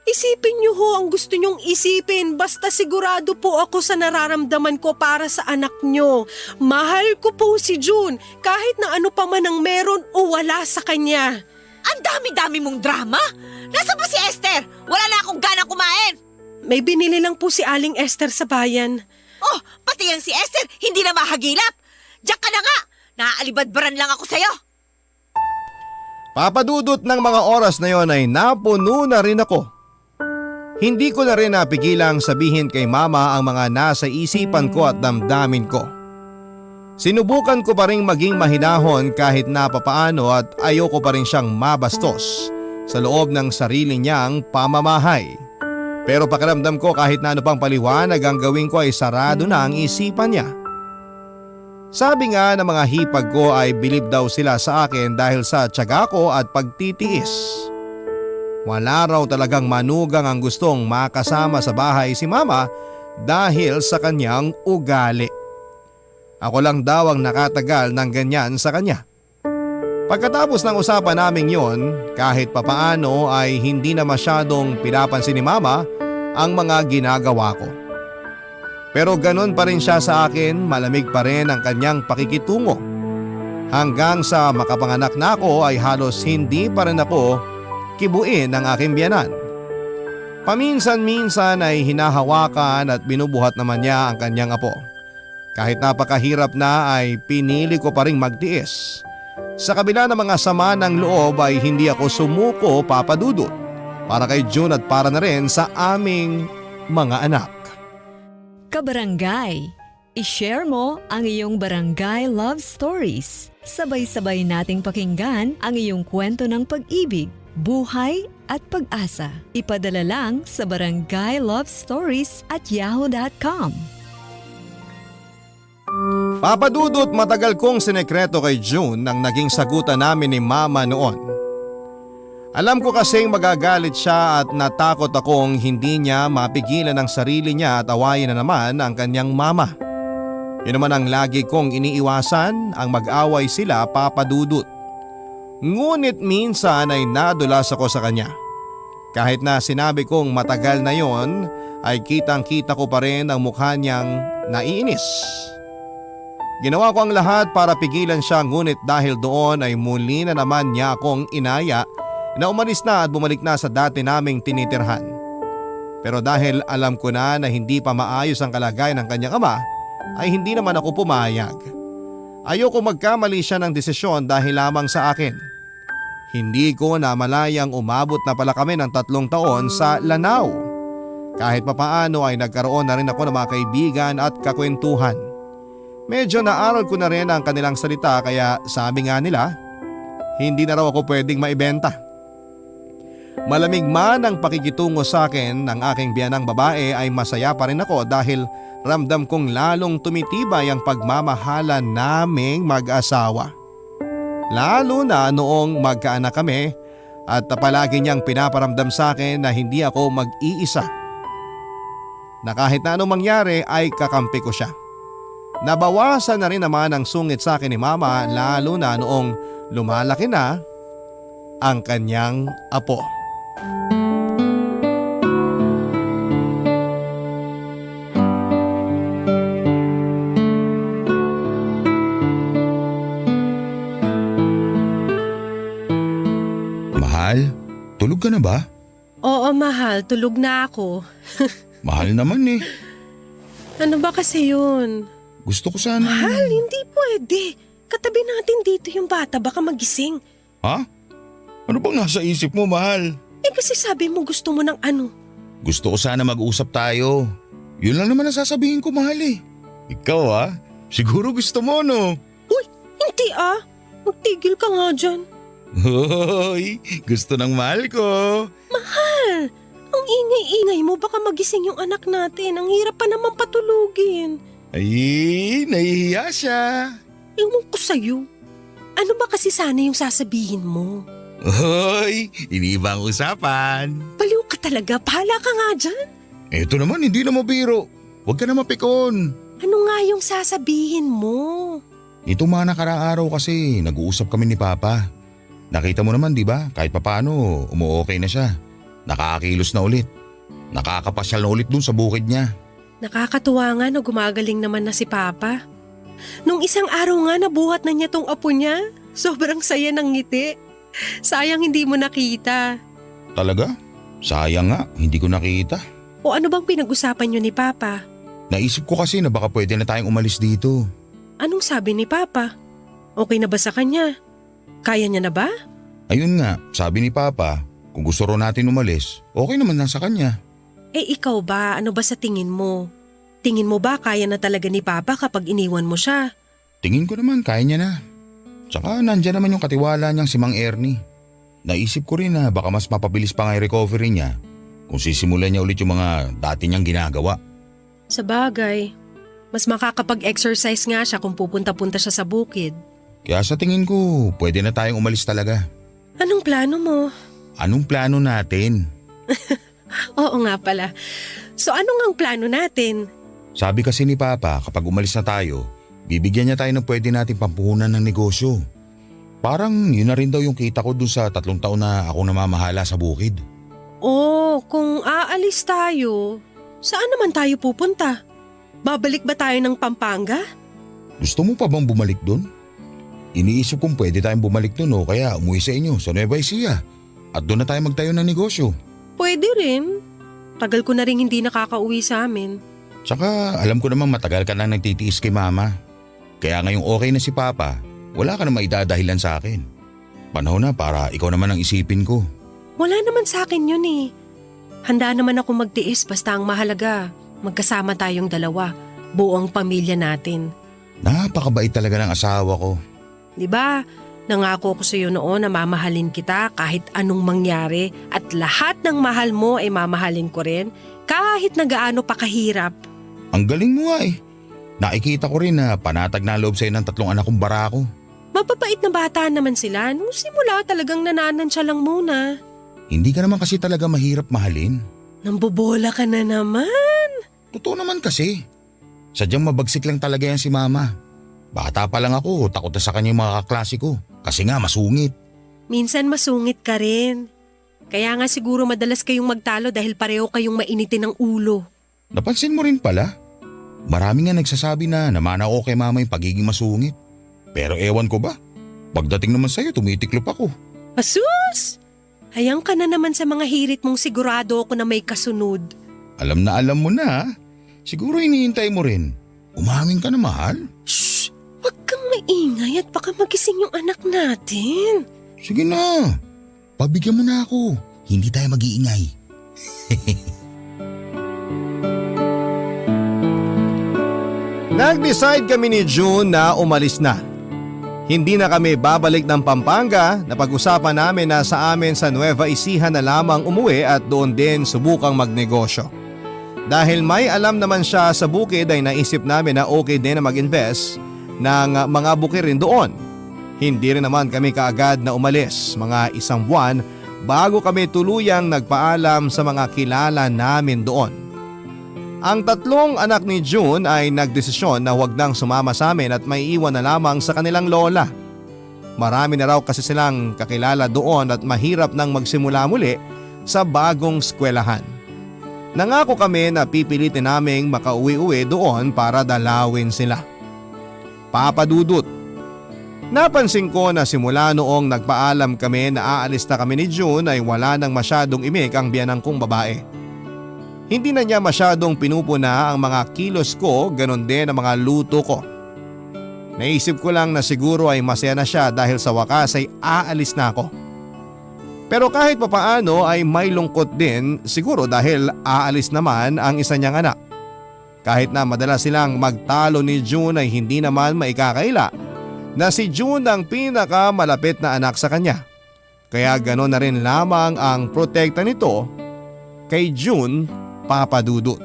isipin niyo ho ang gusto niyong isipin basta sigurado po ako sa nararamdaman ko para sa anak niyo. Mahal ko po si June kahit na ano pa man ang meron o wala sa kanya. Ang dami-dami mong drama? Nasaan ba si Esther? Wala na akong ganang kumain. May binili lang po si Aling Esther sa bayan. Oh, pati yan si Esther, hindi na mahagilap. Diyan ka na nga, naaalibadbaran lang ako sa'yo. Papadudot ng mga oras na yon ay napuno na rin ako. Hindi ko na rin napigilang sabihin kay mama ang mga nasa isipan ko at damdamin ko. Sinubukan ko pa rin maging mahinahon kahit napapaano at ayoko pa rin siyang mabastos sa loob ng sarili niyang pamamahay. Pero pakiramdam ko kahit na ano pang paliwanag ang gawin ko ay sarado na ang isipan niya. Sabi nga ng mga hipag ko ay bilib daw sila sa akin dahil sa tiyaga ko at pagtitiis. Wala raw talagang manugang ang gustong makasama sa bahay si mama dahil sa kanyang ugali. Ako lang daw ang nakatagal ng ganyan sa kanya. Pagkatapos ng usapan naming yon, kahit papaano ay hindi na masyadong pinapansin ni mama ang mga ginagawa ko. Pero ganon pa rin siya sa akin, malamig pa rin ang kanyang pakikitungo. Hanggang sa makapanganak na ako ay halos hindi pa rin ako kibuin ng aking biyanan. Paminsan-minsan ay hinahawakan at binubuhat naman niya ang kanyang apo. Kahit napakahirap na ay pinili ko pa rin magtiis. Sa kabila ng mga sama ng loob ay hindi ako sumuko, papadudot, para kay June at para na rin sa aming mga anak. Kabarangay, i-share mo ang iyong barangay love stories. Sabay-sabay nating pakinggan ang iyong kwento ng pag-ibig, buhay at pag-asa. Ipadala lang sa barangaylovestories@yahoo.com. Papa Dudut, matagal kong sinekreto kay June nang naging sagutan namin ni Mama noon. Alam ko kasing magagalit siya at natakot akong hindi niya mapigilan ang sarili niya at awayin na naman ang kanyang mama. Yun naman ang lagi kong iniiwasan, ang mag-away sila, Papa Dudut. Ngunit minsan ay nadulas ako sa kanya. Kahit na sinabi kong matagal na yon, ay kitang-kita ko pa rin ang mukha niyang naiinis. Ginawa ko ang lahat para pigilan siya, ngunit dahil doon ay muli na naman niya akong inaya na umalis na at bumalik na sa dati naming tinitirhan. Pero dahil alam ko na hindi pa maayos ang kalagayan ng kanyang ama, ay hindi naman ako pumayag. Ayoko magkamali siya ng desisyon dahil lamang sa akin. Hindi ko namalayang umabot na pala kami ng 3 taon sa Lanao. Kahit papaano ay nagkaroon na rin ako ng mga kaibigan at kakwentuhan. Medyo naaral ko na rin ang kanilang salita, kaya sabi nga nila, hindi na raw ako pwedeng maibenta. Malamig man ang pakikitungo sa akin ng aking biyanang babae, ay masaya pa rin ako dahil ramdam kong lalong tumitibay ang pagmamahalan naming mag-asawa. Lalo na noong magkaanak kami at palagi niyang pinaparamdam sa akin na hindi ako mag-iisa. Na kahit na anong mangyari ay kakampi ko siya. Nabawasan na rin naman ang sungit sa akin ni Mama, lalo na noong lumalaki na ang kanyang apo. Mahal, tulog ka na ba? Oo, mahal. Tulog na ako. Mahal naman eh. Ano ba kasi yun? Gusto ko sana… Mahal, hindi pwede. Katabi natin dito yung bata, baka magising. Ha? Ano bang nasa isip mo, mahal? Eh kasi sabi mo gusto mo ng ano. Gusto ko sana mag-usap tayo. Yun lang naman ang sasabihin ko, mahal eh. Ikaw siguro gusto mo, no? Uy, hindi ah. Magtigil ka nga dyan. Hoy, gusto ng mahal ko. Mahal, ang ingay-ingay mo, baka magising yung anak natin. Ang hirap pa naman patulugin. Ay, nahihiya siya. Ewan ko sa'yo. Ano ba kasi sana yung sasabihin mo? Hoy, iniiba ang usapan. Baliw ka talaga, bahala ka nga dyan. Eto naman, hindi na mabiro. Huwag ka na mapikon. Ano nga yung sasabihin mo? Itong mga nakaraang araw kasi, nag-uusap kami ni Papa. Nakita mo naman, di ba? Kahit papaano, umu-okay na siya. Nakakakilos na ulit. Nakakapasyal na ulit dun sa bukid niya. Nakakatuwa nga na gumagaling naman na si Papa. Nung isang araw nga nabuhat na niya tong apo niya. Sobrang saya ng ngiti. Sayang hindi mo nakita. Talaga? Sayang nga, hindi ko nakita. O ano bang pinag-usapan niyo ni Papa? Naisip ko kasi na baka pwede na tayong umalis dito. Anong sabi ni Papa? Okay na ba sa kanya? Kaya niya na ba? Ayun nga, sabi ni Papa, kung gusto ro natin umalis, okay naman na sa kanya. Eh ikaw ba, ano ba sa tingin mo? Tingin mo ba kaya na talaga ni Papa kapag iniwan mo siya? Tingin ko naman kaya niya na. Tsaka nandyan naman yung katiwala niyang si Mang Ernie. Naisip ko rin na baka mas mapabilis pa nga yung recovery niya kung sisimulan niya ulit yung mga dati niyang ginagawa. Sa bagay, mas makakapag-exercise nga siya kung pupunta-punta siya sa bukid. Kaya sa tingin ko, pwede na tayong umalis talaga. Anong plano mo? Anong plano natin? Oo nga pala. So ano nga ang plano natin? Sabi kasi ni Papa, kapag umalis na tayo, bibigyan niya tayo ng pwede nating pampuhunan ng negosyo. Parang yun na rin daw yung kita ko dun sa 3 taon na akong namamahala sa bukid. Oh, kung aalis tayo, saan naman tayo pupunta? Babalik ba tayo ng Pampanga? Gusto mo pa bang bumalik dun? Iniisip kong pwede tayong bumalik dun o kaya umuwi sa inyo sa Nueva Ecija at doon na tayo magtayo ng negosyo. Pwede rin. Tagal ko na rin hindi nakakauwi sa amin. Tsaka alam ko namang matagal ka na nagtitiis kay Mama. Kaya ngayong okay na si Papa, wala ka na maidadahilan sa akin. Panahon na para ikaw naman ang isipin ko. Wala naman sa akin yun eh. Handa naman ako magtiis basta ang mahalaga. Magkasama tayong dalawa, buong pamilya natin. Napakabait talaga ng asawa ko. 'Di ba? Nangako ko sa iyo noon na mamahalin kita kahit anong mangyari at lahat ng mahal mo ay mamahalin ko rin kahit na gaano pa kahirap. Ang galing mo nga eh. Nakikita ko rin na panatag na loob sa'yo ng 3 anak kong barako. Mapapait na bata naman sila. Nung simula talagang nananansya lang muna. Hindi ka naman kasi talaga mahirap mahalin. Nambobola ka na naman. Totoo naman kasi. Sadyang mabagsik lang talaga yan si mama. Bata pa lang ako, takot na sa kanya yung mga kaklase ko. Kasi nga masungit. Minsan masungit ka rin. Kaya nga siguro madalas kayong magtalo dahil pareho kayong mainitin ng ulo. Napansin mo rin pala? Marami nga nagsasabi na namana ako kay mama yung pagiging masungit. Pero ewan ko ba? Pagdating naman sa'yo, tumitiklop ako. Asus! Hayang ka na naman sa mga hirit mong sigurado ako na may kasunod. Alam na alam mo na. Siguro hinihintay mo rin. Umamin ka na mahal. Shh! Huwag kang maingay at baka magising yung anak natin. Sige na. Pabigyan mo na ako. Hindi tayo mag-iingay. Nag-decide kami ni June na umalis na. Hindi na kami babalik ng Pampanga. Napag-usapan namin na sa amin sa Nueva Ecija na lamang umuwi at doon din subukang magnegosyo. Dahil may alam naman siya sa bukid ay naisip namin na okay din na mag-invest ng mga bukid rin doon. Hindi rin naman kami kaagad na umalis, mga 1 buwan bago kami tuluyang nagpaalam sa mga kilala namin doon. Ang 3 anak ni June ay nagdesisyon na huwag nang sumama sa amin at may iwan na lamang sa kanilang lola. Marami na raw kasi silang kakilala doon at mahirap nang magsimula muli sa bagong eskwelahan. Nangako kami na pipilitin naming makauwi-uwi doon para dalawin sila. Papa Dudut. Napansin ko na simula noong nagpaalam kami na aalis na kami ni June ay wala nang masyadong imik ang biyanang kong babae. Hindi na niya masyadong pinupuna ang mga kilos ko, ganon din ang mga luto ko. Naisip ko lang na siguro ay masaya na siya dahil sa wakas ay aalis na ako. Pero kahit papaano ay may lungkot din siguro dahil aalis naman ang isa niyang anak. Kahit na madalas silang magtalo ni June ay hindi naman maikakaila na si June ang pinakamalapit na anak sa kanya. Kaya gano'n na rin lamang ang protekta nito kay June, Papa Dudut.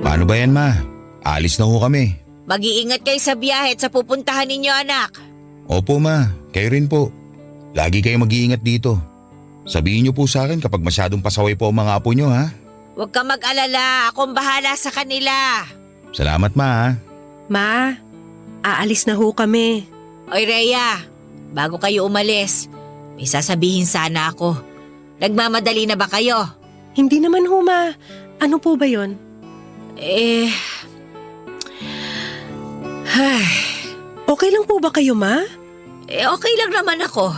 Paano ba yan, ma? Alis na ho kami. Mag-iingat kayo sa biyahe at sa pupuntahan ninyo, anak. Opo, ma. Kayo rin po. Lagi kayo mag-iingat dito. Sabihin niyo po sa akin kapag masyadong pasaway po ang mga apo niyo, ha? Huwag ka mag-alala. Akong bahala sa kanila. Salamat, ma, ha? Ma, aalis na ho kami. Oy, Rhea. Bago kayo umalis, may sasabihin sana ako. Nagmamadali na ba kayo? Hindi naman ho, Ma. Ano po ba yon? Okay lang po ba kayo, Ma? Okay lang naman ako.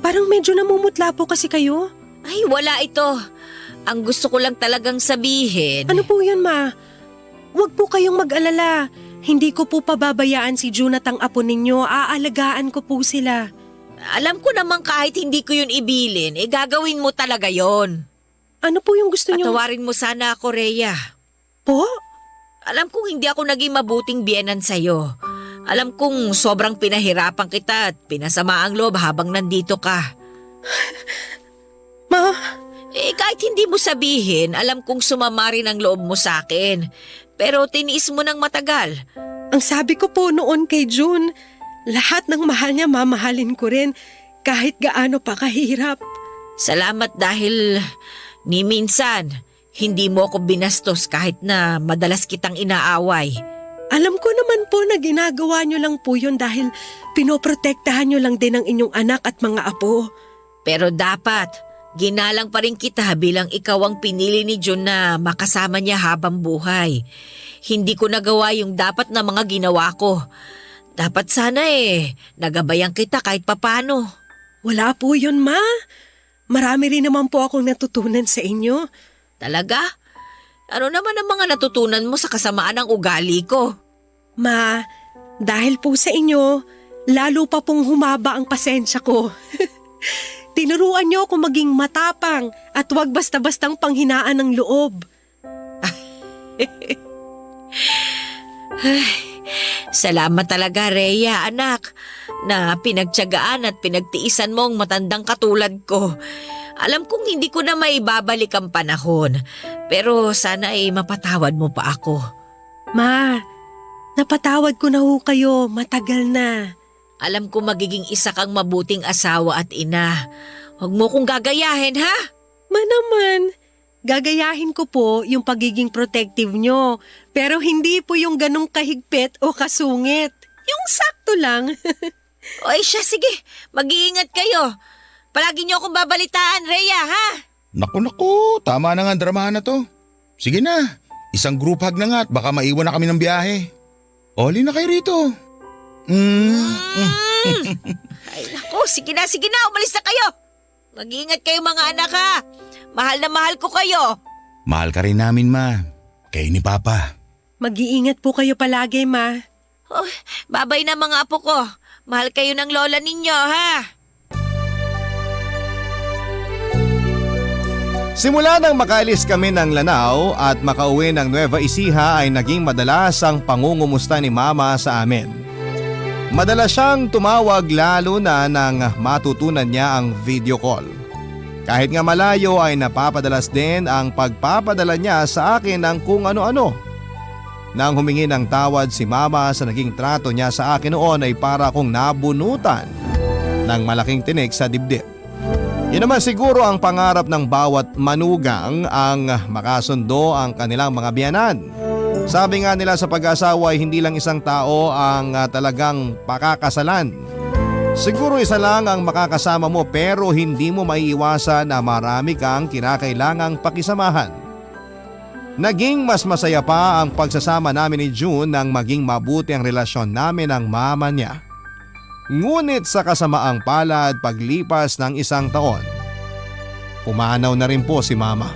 Parang medyo namumutla po kasi kayo. Ay, wala ito. Ang gusto ko lang talagang sabihin. Ano po yun, Ma? Huwag po kayong mag-alala. Hindi ko po pababayaan si June at ang apo ninyo. Aalagaan ko po sila. Alam ko naman kahit hindi ko yun ibilin, gagawin mo talaga yon. Ano po yung gusto niyo? Patawarin mo sana ako, Rhea. Po? Alam kong hindi ako naging mabuting biyenan sa'yo. Alam kong sobrang pinahirapan kita at pinasama ang loob habang nandito ka. Ma? Kahit hindi mo sabihin, alam kong sumama rin ang loob mo sa akin. Pero tiniis mo ng matagal. Ang sabi ko po noon kay June, lahat ng mahal niya mamahalin ko rin kahit gaano pa kahirap. Salamat dahil ni minsan, hindi mo ako binastos kahit na madalas kitang inaaway. Alam ko naman po na ginagawa niyo lang po yun dahil pinoprotektahan niyo lang din ang inyong anak at mga apo. Pero dapat, ginalang pa rin kita bilang ikaw ang pinili ni June na makasama niya habang buhay. Hindi ko nagawa yung dapat na mga ginawa ko. Dapat sana nagabayan kita kahit papano. Wala po yun, Ma. Marami rin naman po akong natutunan sa inyo. Talaga? Ano naman ang mga natutunan mo sa kasamaan ng ugali ko? Ma, dahil po sa inyo, lalo pa pong humaba ang pasensya ko. Tinuruan niyo ako maging matapang at huwag basta-bastang panghinaan ng loob. Salamat talaga, Rhea, anak, na pinagtiyagaan at pinagtiisan mo ang matandang katulad ko. Alam kong hindi ko na maibabalik ang panahon, pero sana ay mapatawad mo pa ako. Ma, napatawad ko na ho kayo, matagal na. Alam ko magiging isa kang mabuting asawa at ina. Huwag mo kong gagayahin, ha? Ma naman, gagayahin ko po yung pagiging protective nyo, pero hindi po yung ganong kahigpit o kasungit. Yung sakto lang. Oy siya, sige, mag-iingat kayo. Palagi niyo akong babalitaan, Rhea, ha? Naku, tama na nga ang dramahan na to. Sige na, isang group hug na nga at baka maiwan na kami ng biyahe. Oli na kayo rito. Ay naku, sige na, umalis na kayo. Mag-iingat kayo mga anak, ha? Mahal na mahal ko kayo. Mahal ka rin namin, ma. Kayo ni Papa. Mag-iingat po kayo palagi, Ma. Oh, babay na mga apo ko. Mahal kayo ng lola ninyo, ha? Simula nang makaalis kami ng Lanao at makauwi ng Nueva Ecija ay naging madalas ang pangungumusta ni Mama sa amin. Madalas siyang tumawag lalo na nang matutunan niya ang video call. Kahit nga malayo ay napapadalas din ang pagpapadala niya sa akin ng kung ano-ano. Nang humingi ng tawad si Mama sa naging trato niya sa akin noon ay para akong nabunutan ng malaking tinik sa dibdib. Yun naman siguro ang pangarap ng bawat manugang ang makasundo ang kanilang mga biyanan. Sabi nga nila sa pag-asawa ay hindi lang isang tao ang talagang pakakasalan. Siguro isa lang ang makakasama mo pero hindi mo maiiwasan na marami kang kinakailangang pakisamahan. Naging mas masaya pa ang pagsasama namin ni June nang maging mabuti ang relasyon namin ng mama niya. Ngunit sa kasamaang palad paglipas ng isang taon, pumanaw na rin po si Mama.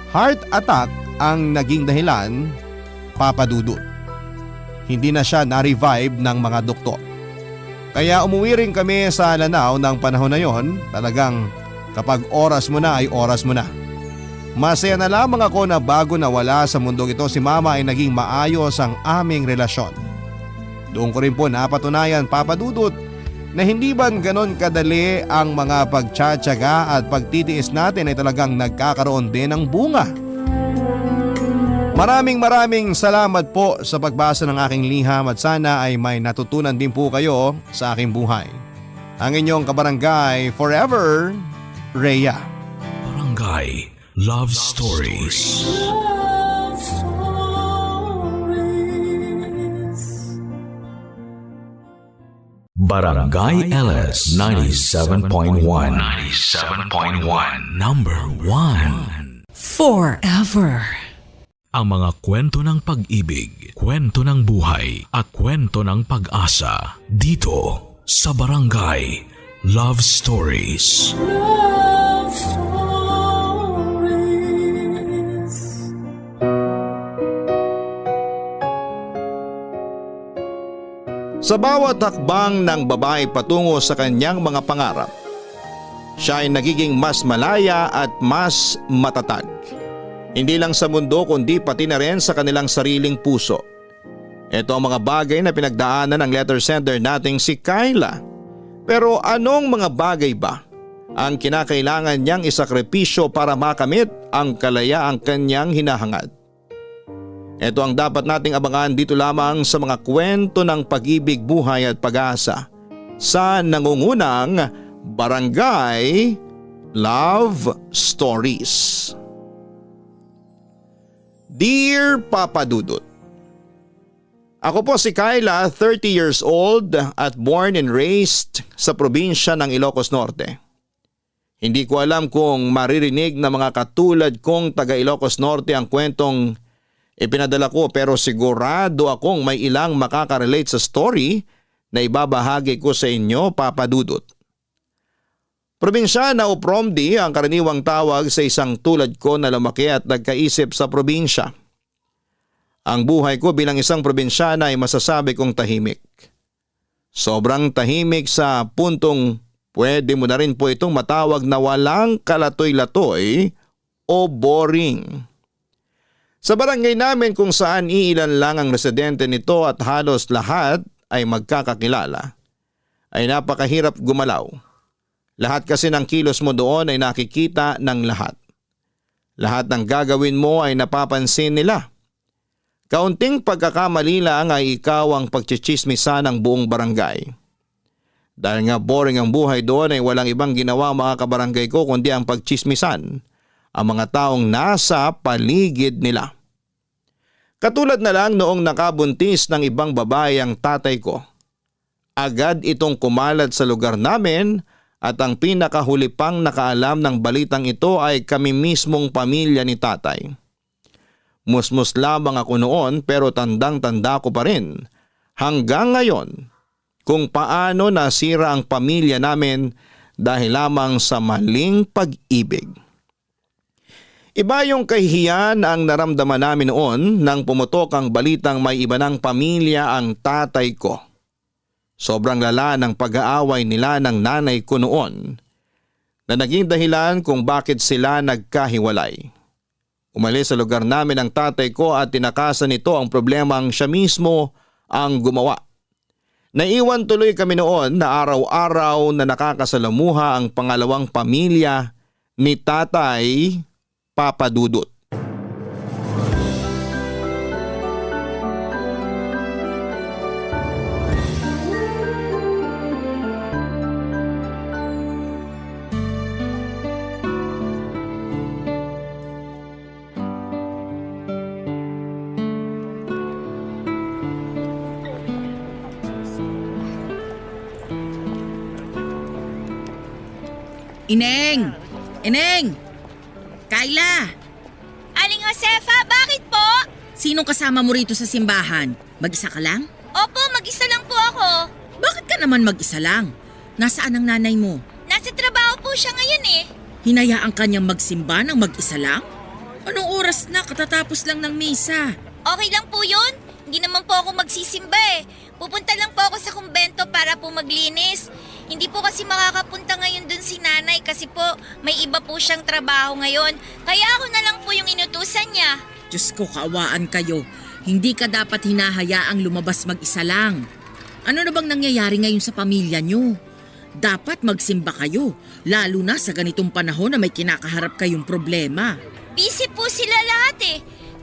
Heart attack ang naging dahilan, Papa Dudut. Hindi na siya na-revive ng mga doktor. Kaya umuwi rin kami sa Lanao ng panahon na yon. Talagang kapag oras mo na ay oras mo na. Masaya na lamang ako na bago nawala sa mundong ito si Mama ay naging maayos ang aming relasyon. Doon ko rin po napatunayan, Papa Dudut, na hindi ban ganon kadali ang mga pagtsatsaga at pagtitiis natin ay talagang nagkakaroon din ng bunga. Maraming salamat po sa pagbasa ng aking liham at sana ay may natutunan din po kayo sa aking buhay. Ang inyong kabarangay forever, Rhea. Barangay Love Stories. Barangay LS 97.1 Number 1 Forever. Ang mga kwento ng pag-ibig, kwento ng buhay at kwento ng pag-asa dito sa Barangay Love Stories. Sa bawat hakbang ng babae patungo sa kanyang mga pangarap, siya ay nagiging mas malaya at mas matatag. Hindi lang sa mundo kundi pati na rin sa kanilang sariling puso. Ito ang mga bagay na pinagdaanan ng letter sender nating si Kyla. Pero anong mga bagay ba ang kinakailangan niyang isakripisyo para makamit ang kalayaang kanyang hinahangad? Ito ang dapat nating abangan dito lamang sa mga kwento ng pag-ibig, buhay at pag-asa sa nangungunang Barangay Love Stories. Dear Papa Dudut, ako po si Kyla, 30 years old at born and raised sa probinsya ng Ilocos Norte. Hindi ko alam kung maririnig na mga katulad kong taga Ilocos Norte ang kwentong ipinadala ko pero sigurado akong may ilang makaka-relate sa story na ibabahagi ko sa inyo, Papa Dudut. Probinsyana o Promdi ang karaniwang tawag sa isang tulad ko na lumaki at nagkaisip sa probinsya. Ang buhay ko bilang isang probinsyana ay masasabi kong tahimik. Sobrang tahimik sa puntong Pwede mo na rin po itong matawag na walang kalatoy-latoy o boring. Sa barangay namin kung saan iilan lang ang residente nito at halos lahat ay magkakakilala, ay napakahirap gumalaw. Lahat kasi ng kilos mo doon ay nakikita ng lahat. Lahat ng gagawin mo ay napapansin nila. Kaunting pagkakamali lang ay ikaw ang pagchichismisan ng buong barangay. Dahil nga boring ang buhay doon ay walang ibang ginawa mga kabarangay ko kundi ang pagchismisan ang mga taong nasa paligid nila. Katulad na lang noong nakabuntis ng ibang babae ang tatay ko. Agad itong kumalat sa lugar namin at ang pinakahuli pang nakaalam ng balitang ito ay kami mismong pamilya ni tatay. Musmus lamang ako noon pero tandang-tanda ko pa rin hanggang ngayon kung paano nasira ang pamilya namin dahil lamang sa maling pag-ibig. Iba yung kahihiyan ang naramdaman namin noon nang pumutok ang balitang may iba ng pamilya ang tatay ko. Sobrang lala ng pag-aaway nila ng nanay ko noon na naging dahilan kung bakit sila nagkahiwalay. Umalis sa lugar namin ang tatay ko at tinakasan nito ang problemang siya mismo ang gumawa. Naiwan tuloy kami noon na araw-araw na nakakasalamuha ang pangalawang pamilya ni Tatay Papa Dudut. Ineng! Ineng! Kayla! Aling Josefa, bakit po? Sinong kasama mo rito sa simbahan? Mag-isa ka lang? Opo, mag-isa lang po ako. Bakit ka naman mag-isa lang? Nasaan ang nanay mo? Nasa trabaho po siya ngayon eh. Hinayaan ka niyang magsimba ng mag-isa lang? Anong oras na? Katatapos lang ng misa. Okay lang po yun. Hindi naman po ako magsisimba eh. Pupunta lang po ako sa kumbento para po maglinis. Hindi po kasi makakapunta ngayon dun si nanay kasi po may iba po siyang trabaho ngayon. Kaya ako na lang po yung inutusan niya. Diyos ko, kaawaan kayo. Hindi ka dapat hinahayaang lumabas mag-isa lang. Ano na bang nangyayari ngayon sa pamilya niyo? Dapat magsimba kayo, lalo na sa ganitong panahon na may kinakaharap kayong problema. Busy po sila lahat eh.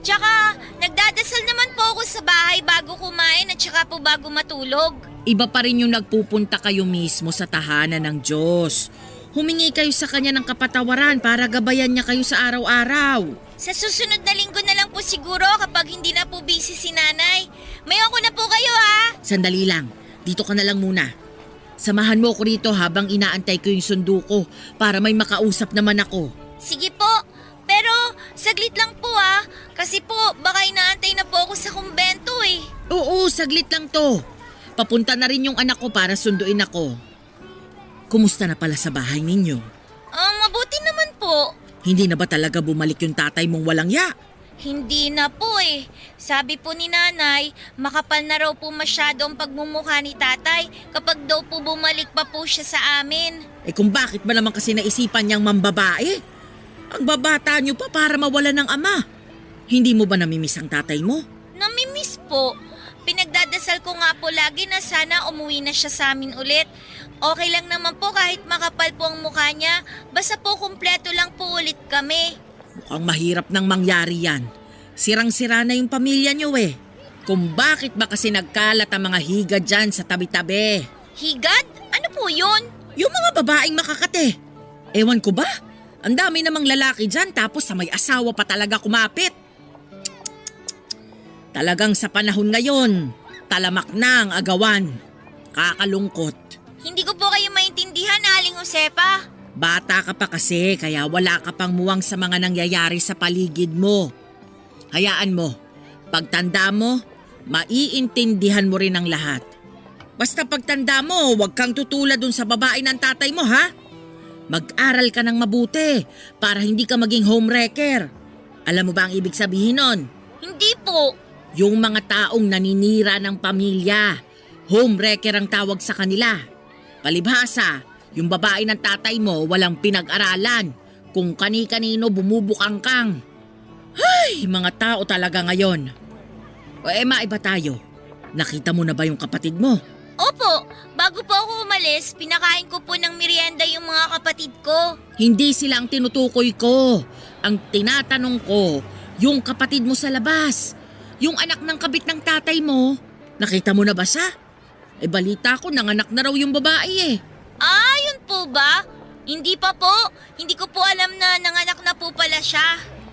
Tsaka nagdadasal naman po ako sa bahay bago kumain at tsaka po bago matulog. Iba pa rin yung nagpupunta kayo mismo sa tahanan ng Diyos. Humingi kayo sa Kanya ng kapatawaran para gabayan niya kayo sa araw-araw. Sa susunod na linggo na lang po siguro kapag hindi na po busy si nanay. Mayon ko na po kayo ha. Sandali lang, dito ka na lang muna. Samahan mo ko rito habang inaantay ko yung sundo ko para may makausap naman ako. Sige po, pero saglit lang po ha. Kasi po baka inaantay na po ako sa kumbento eh. Oo, saglit lang to. Papunta na rin yung anak ko para sunduin ako. Kumusta na pala sa bahay ninyo? Mabuti naman po. Hindi na ba talaga bumalik yung tatay mong walang ya? Hindi na po eh. Sabi po ni nanay, makapal na raw po masyado ang pagmumukha ni tatay kapag daw po bumalik pa po siya sa amin. Eh kung bakit ba naman kasi naisipan niyang mambabae? Ang babata niyo pa para mawala ng ama. Hindi mo ba namimiss ang tatay mo? Namimiss po. Pinagdadasal ko nga po lagi na sana umuwi na siya sa amin ulit. Okay lang naman po kahit makapal po ang mukha niya. Basta po kumpleto lang po ulit kami. Mukhang mahirap nang mangyari yan. Sirang-sira na yung pamilya niyo eh. Kung bakit ba kasi nagkalat ang mga higad dyan sa tabi-tabi? Higad? Ano po yun? Yung mga babaeng makakate. Ewan ko ba? Ang dami namang lalaki dyan tapos sa may asawa pa talaga kumapit. Talagang sa panahon ngayon, talamak na ang agawan. Kakalungkot. Hindi ko po kayo maintindihan, Aling Josepa. Bata ka pa kasi kaya wala ka pang muwang sa mga nangyayari sa paligid mo. Hayaan mo, pagtanda mo, maiintindihan mo rin ang lahat. Basta pagtanda mo, huwag kang tutulad dun sa babae ng tatay mo ha. Mag-aral ka ng mabuti para hindi ka maging homewrecker. Alam mo ba ang ibig sabihin nun? Hindi po. Yung mga taong naninira ng pamilya, homewrecker ang tawag sa kanila. Palibhasa, Yung babae ng tatay mo walang pinag-aralan. Kung kani-kanino bumubukangkang. Ay, mga tao talaga ngayon. O maiba tayo. Nakita mo na ba yung kapatid mo? Opo, bago po ako umalis, pinakain ko po ng merienda yung mga kapatid ko. Hindi sila ang tinutukoy ko. Ang tinatanong ko, yung kapatid mo sa labas. Yung anak ng kabit ng tatay mo. Nakita mo na ba siya? Balita ko, nanganak na raw yung babae eh. Ah, yun po ba? Hindi pa po. Hindi ko po alam na nanganak na po pala siya.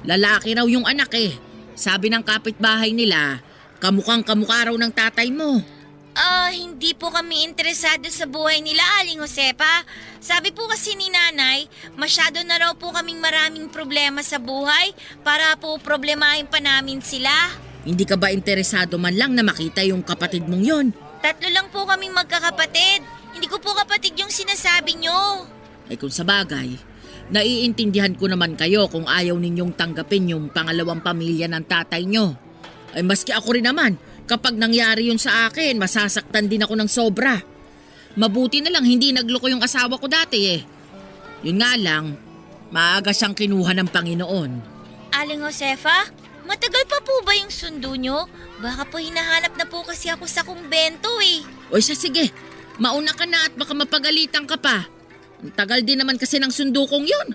Lalaki raw yung anak eh. Sabi ng kapitbahay nila, kamukhang kamukha raw ng tatay mo. Hindi po kami interesado sa buhay nila, Aling Josefa. Sabi po kasi ni nanay, masyado na raw po kaming maraming problema sa buhay para po problemahin pa namin sila. Hindi ka ba interesado man lang na makita yung kapatid mong yon? 3 lang po kaming magkakapatid. Hindi ko po kapatid yung sinasabi nyo. Kung sa bagay, naiintindihan ko naman kayo kung ayaw ninyong tanggapin yung pangalawang pamilya ng tatay nyo. Maski ako rin naman, kapag nangyari yun sa akin, masasaktan din ako ng sobra. Mabuti na lang hindi nagloko yung asawa ko dati eh. Yun nga lang, maaga siyang kinuha ng Panginoon. Aling Josefa, matagal pa po ba yung sundo nyo? Baka po hinahanap na po kasi ako sa kumbento eh. O sige, mauna ka na at baka mapagalitan ka pa. Ang tagal din naman kasi ng sundo kong yun.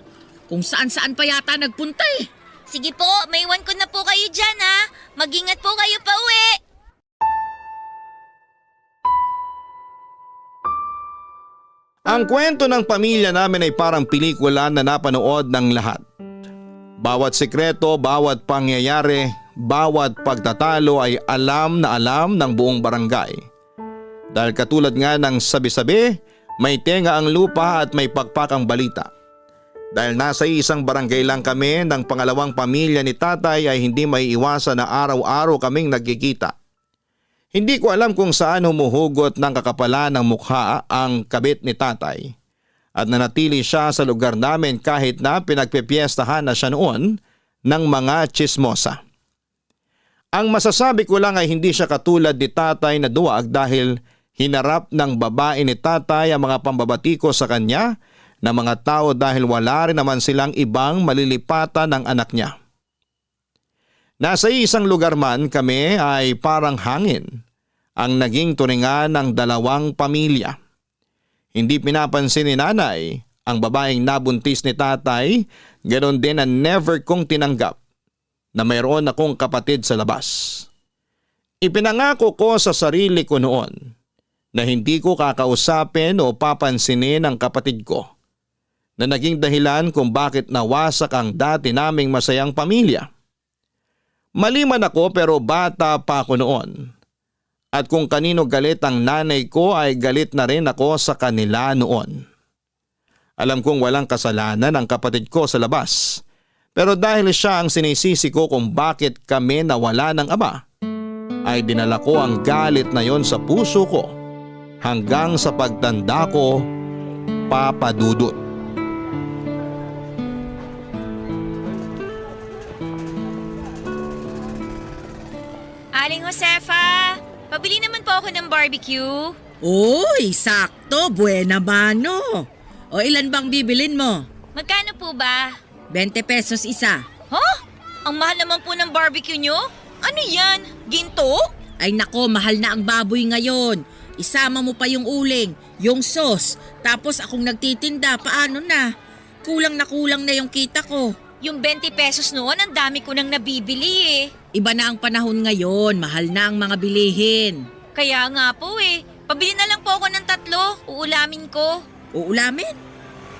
Kung saan-saan pa yata nagpunta eh. Sige po, maiwan ko na po kayo dyan ha. Mag-ingat po kayo pa uwi. Ang kwento ng pamilya namin ay parang pelikula na napanood ng lahat. Bawat sekreto, bawat pangyayari, bawat pagtatalo ay alam na alam ng buong barangay. Dahil katulad nga ng sabi-sabi, may tenga ang lupa at may pakpak ang balita. Dahil nasa isang barangay lang kami ng pangalawang pamilya ni tatay ay hindi may iwasan na araw-araw kaming nagkikita. Hindi ko alam kung saan humuhugot ng kakapalan ng mukha ang kabit ni tatay at nanatili siya sa lugar namin kahit na pinagpipiestahan na siya noon ng mga tsismosa. Ang masasabi ko lang ay hindi siya katulad ni tatay na duwag dahil hinarap ng babae ni tatay ang mga pambabatiko sa kanya na mga tao dahil wala rin naman silang ibang malilipatan ng anak niya. Nasa isang lugar man kami ay parang hangin ang naging turingan ng dalawang pamilya. Hindi pinapansin ni nanay ang babaeng nabuntis ni tatay, ganoon din na never kong tinanggap na mayroon akong kapatid sa labas. Ipinangako ko sa sarili ko noon na hindi ko kakausapin o papansinin ang kapatid ko na naging dahilan kung bakit nawasak ang dati naming masayang pamilya. Mali man ako pero bata pa ako noon. At kung kanino galit ang nanay ko ay galit na rin ako sa kanila noon. Alam kong walang kasalanan ang kapatid ko sa labas. Pero dahil siya ang sinisisi ko kung bakit kami nawala ng ama, ay dinala ko ang galit na yon sa puso ko hanggang sa pagtanda ko, Papa Dudut. Aling Josefa, pabili naman po ako ng barbecue. Uy, sakto, buena mano. O ilan bang bibilin mo? Magkano po ba? 20 pesos isa. Huh? Ang mahal naman po ng barbecue nyo? Ano yan? Ginto? Ay nako, mahal na ang baboy ngayon. Isama mo pa yung uling, yung sauce, tapos akong nagtitinda, paano na? Kulang na yung kita ko. Yung 20 pesos noon, ang dami ko nang nabibili eh. Iba na ang panahon ngayon, mahal na ang mga bilihin. Kaya nga po eh. Pabili na lang po ako ng 3, uulamin ko. Uulamin?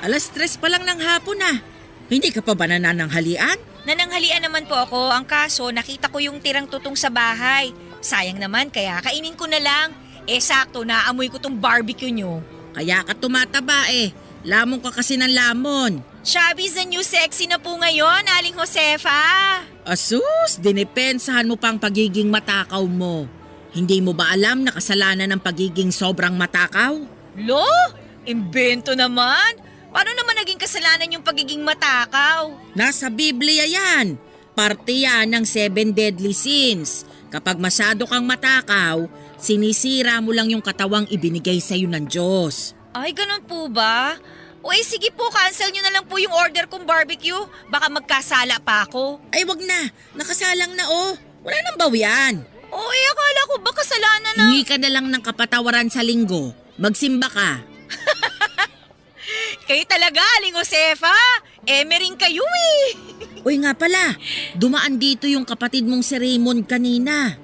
3:00 pa lang ng hapon na. Hindi ka pa ba nananghalian? Nananghalian naman po ako, ang kaso nakita ko yung tirang tutong sa bahay. Sayang naman, kaya kainin ko na lang. Sakto, naamoy ko tong barbecue nyo. Kaya ka tumataba eh. Lamon ka kasi ng lamon. Shabby's the new sexy na po ngayon, Aling Josefa. Asus, dinipensahan mo pang pagiging matakaw mo. Hindi mo ba alam na kasalanan ng pagiging sobrang matakaw? Lo? Imbento naman. Paano naman naging kasalanan yung pagiging matakaw? Nasa Biblia yan. Parte yan ng 7 deadly sins. Kapag masyado kang matakaw, sinisira mo lang yung katawang ibinigay sa'yo ng Diyos. Ay, ganun po ba? O sige po, cancel nyo na lang po yung order kong barbecue. Baka magkasala pa ako. Ay wag na, nakasalang na Wala nang bawian. Akala ko ba kasalanan na... Hingi ka na lang ng kapatawaran sa linggo. Magsimba ka. Kayo talaga, Aling Josefa. Emering kayo Uy nga pala, dumaan dito yung kapatid mong si Raymond kanina.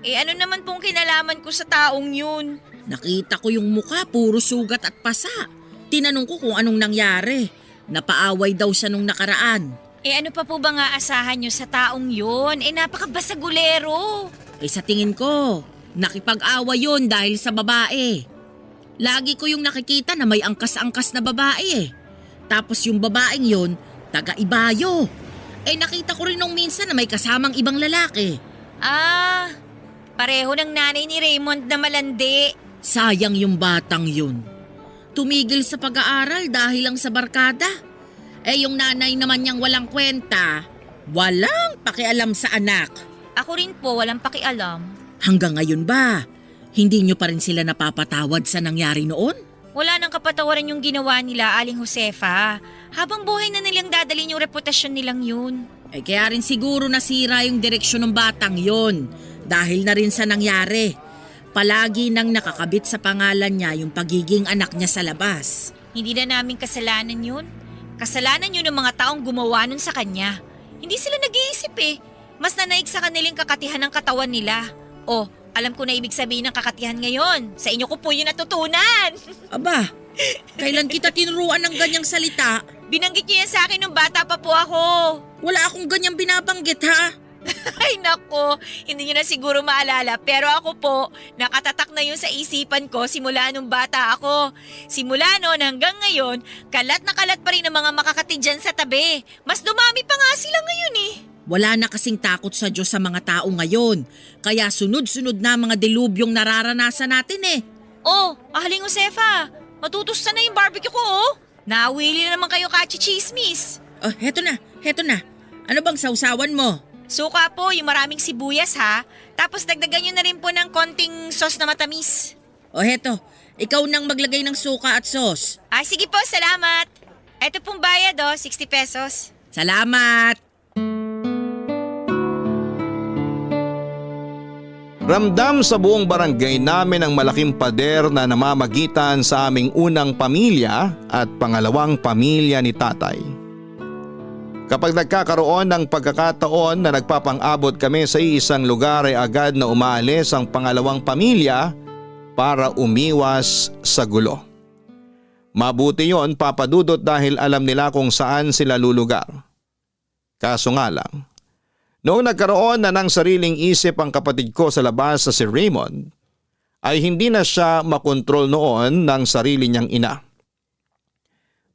Ano naman pong kinalaman ko sa taong yun? Nakita ko yung mukha, puro sugat at pasa. Tinanong ko kung anong nangyari. Napaaway daw siya nung nakaraan. Ano pa po ba nga asahan nyo sa taong yun? Napakabasagulero. Sa tingin ko, nakipag-away yun dahil sa babae. Lagi ko yung nakikita na may angkas-angkas na babae Tapos yung babaeng yun, taga-Ibayo. Nakita ko rin nung minsan na may kasamang ibang lalaki. Pareho ng nanay ni Raymond na malandi. Sayang yung batang yun. Tumigil sa pag-aaral dahil lang sa barkada. Yung nanay naman niyang walang kwenta, walang pakialam sa anak. Ako rin po, walang pakialam. Hanggang ngayon ba, hindi niyo pa rin sila napapatawad sa nangyari noon? Wala nang kapatawaran yung ginawa nila, Aling Josefa. Habang buhay na nilang dadalhin yung reputasyon nilang yun. Kaya rin siguro nasira yung direksyon ng batang yon dahil na rin sa nangyari. Palagi nang nakakabit sa pangalan niya yung pagiging anak niya sa labas. Hindi na namin kasalanan yun. Kasalanan yun ng mga taong gumawa nun sa kanya. Hindi sila nag-iisip Mas nanaig sa kanilang kakatihan ng katawan nila. Alam ko na ibig sabihin ng kakatihan ngayon. Sa inyo ko po yun natutunan. Aba, kailan kita tinuruan ng ganyang salita? Binanggit niyo yan sa akin nung bata pa po ako. Wala akong ganyang binabanggit ha. Ay nako, hindi niyo na siguro maalala pero ako po, nakatatak na yun sa isipan ko simula nung bata ako. Simula noon hanggang ngayon, kalat na kalat pa rin ang mga makakatid dyan sa tabi. Mas dumami pa nga sila ngayon Wala na kasing takot sa Diyos sa mga tao ngayon. Kaya sunod-sunod na mga dilubyong nararanasan natin Aling Josefa, matutusta na yung barbecue ko Nawili na naman kayo kachi-chismis. Heto na. Ano bang sausawan mo? Suka po, yung maraming sibuyas ha. Tapos dagdagan nyo na rin po ng konting sauce na matamis. Heto, ikaw nang maglagay ng suka at sauce. Sige po, salamat. Ito pong bayad 60 pesos. Salamat! Ramdam sa buong barangay namin ang malaking pader na namamagitan sa aming unang pamilya at pangalawang pamilya ni tatay. Kapag nagkakaroon ng pagkakataon na nagpapang-abot kami sa isang lugar ay agad na umaalis ang pangalawang pamilya para umiwas sa gulo. Mabuti yon papadudot dahil alam nila kung saan sila lulugar. Kaso nga lang, noong nagkaroon na ng sariling isip ang kapatid ko sa labas sa si Raymond, ay hindi na siya makontrol noon ng sarili niyang ina.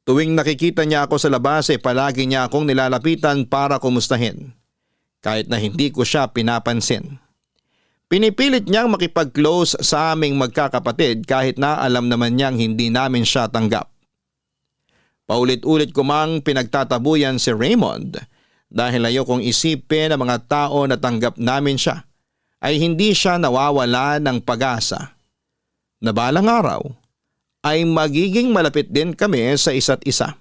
Tuwing nakikita niya ako sa labas ay palagi niya akong nilalapitan para kumustahin, kahit na hindi ko siya pinapansin. Pinipilit niyang makipag-close sa aming magkakapatid kahit na alam naman niyang hindi namin siya tanggap. Paulit-ulit ko mang pinagtatabuyan si Raymond dahil ayokong isipin ng mga tao na tanggap namin siya ay hindi siya nawawala ng pag-asa na balang araw ay magiging malapit din kami sa isa't isa.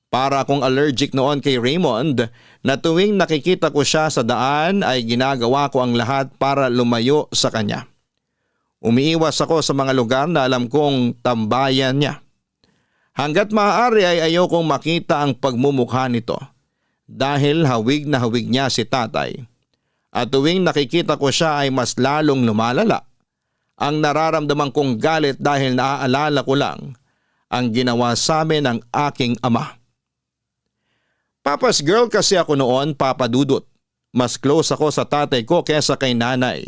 Para akong allergic noon kay Raymond na tuwing nakikita ko siya sa daan ay ginagawa ko ang lahat para lumayo sa kanya. Umiiwas ako sa mga lugar na alam kong tambayan niya. Hanggat maaari ay ayokong makita ang pagmumukha nito dahil hawig na hawig niya si tatay. At tuwing nakikita ko siya ay mas lalong lumalala ang nararamdaman kong galit dahil naaalala ko lang ang ginawa sa amin ng aking ama. Papa's girl kasi ako noon, Papa Dudut. Mas close ako sa tatay ko kesa kay nanay.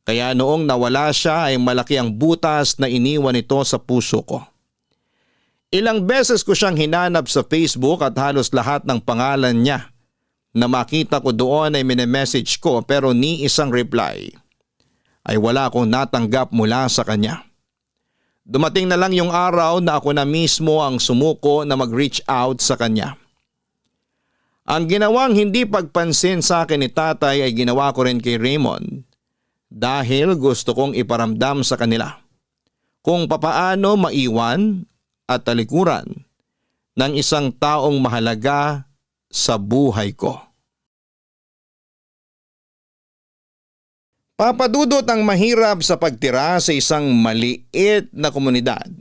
Kaya noong nawala siya ay malaki ang butas na iniwan nito sa puso ko. Ilang beses ko siyang hinanap sa Facebook at halos lahat ng pangalan niya na makita ko doon ay minemessage ko pero ni isang reply ay wala akong natanggap mula sa kanya. Dumating na lang yung araw na ako na mismo ang sumuko na mag-reach out sa kanya. Ang ginawang hindi pagpansin sa akin ni tatay ay ginawa ko rin kay Raymond dahil gusto kong iparamdam sa kanila kung papaano maiwan at talikuran ng isang taong mahalaga sa buhay ko. Papadudot ang mahirap sa pagtira sa isang maliit na komunidad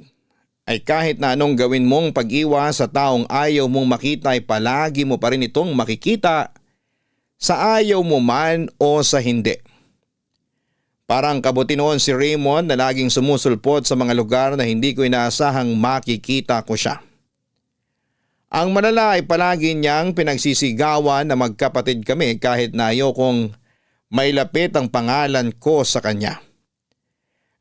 ay kahit na anong gawin mong pag-iwas sa taong ayaw mong makita ay palagi mo pa rin itong makikita sa ayaw mo man o sa hindi. Parang kabuti noon si Raymond na laging sumusulpot sa mga lugar na hindi ko inaasahang makikita ko siya. Ang malala ay palagi niyang pinagsisigawan na magkapatid kami kahit na ayokong may lapit ang pangalan ko sa kanya.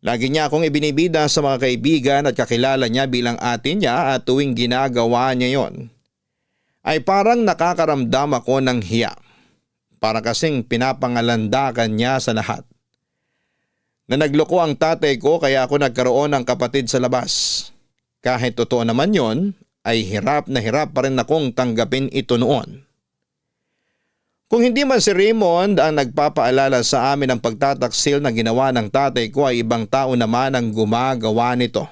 Lagi niya akong ibinibida sa mga kaibigan at kakilala niya bilang ate niya at tuwing ginagawa niya yon, ay parang nakakaramdam ako ng hiya. Para kasing pinapangalandakan niya sa lahat. Na nagloko ang tatay ko kaya ako nagkaroon ng kapatid sa labas. Kahit totoo naman yon, ay hirap na hirap pa rin akong tanggapin ito noon. Kung hindi man si Raymond ang nagpapaalala sa amin ng pagtataksil na ginawa ng tatay ko ay ibang tao naman ang gumagawa nito.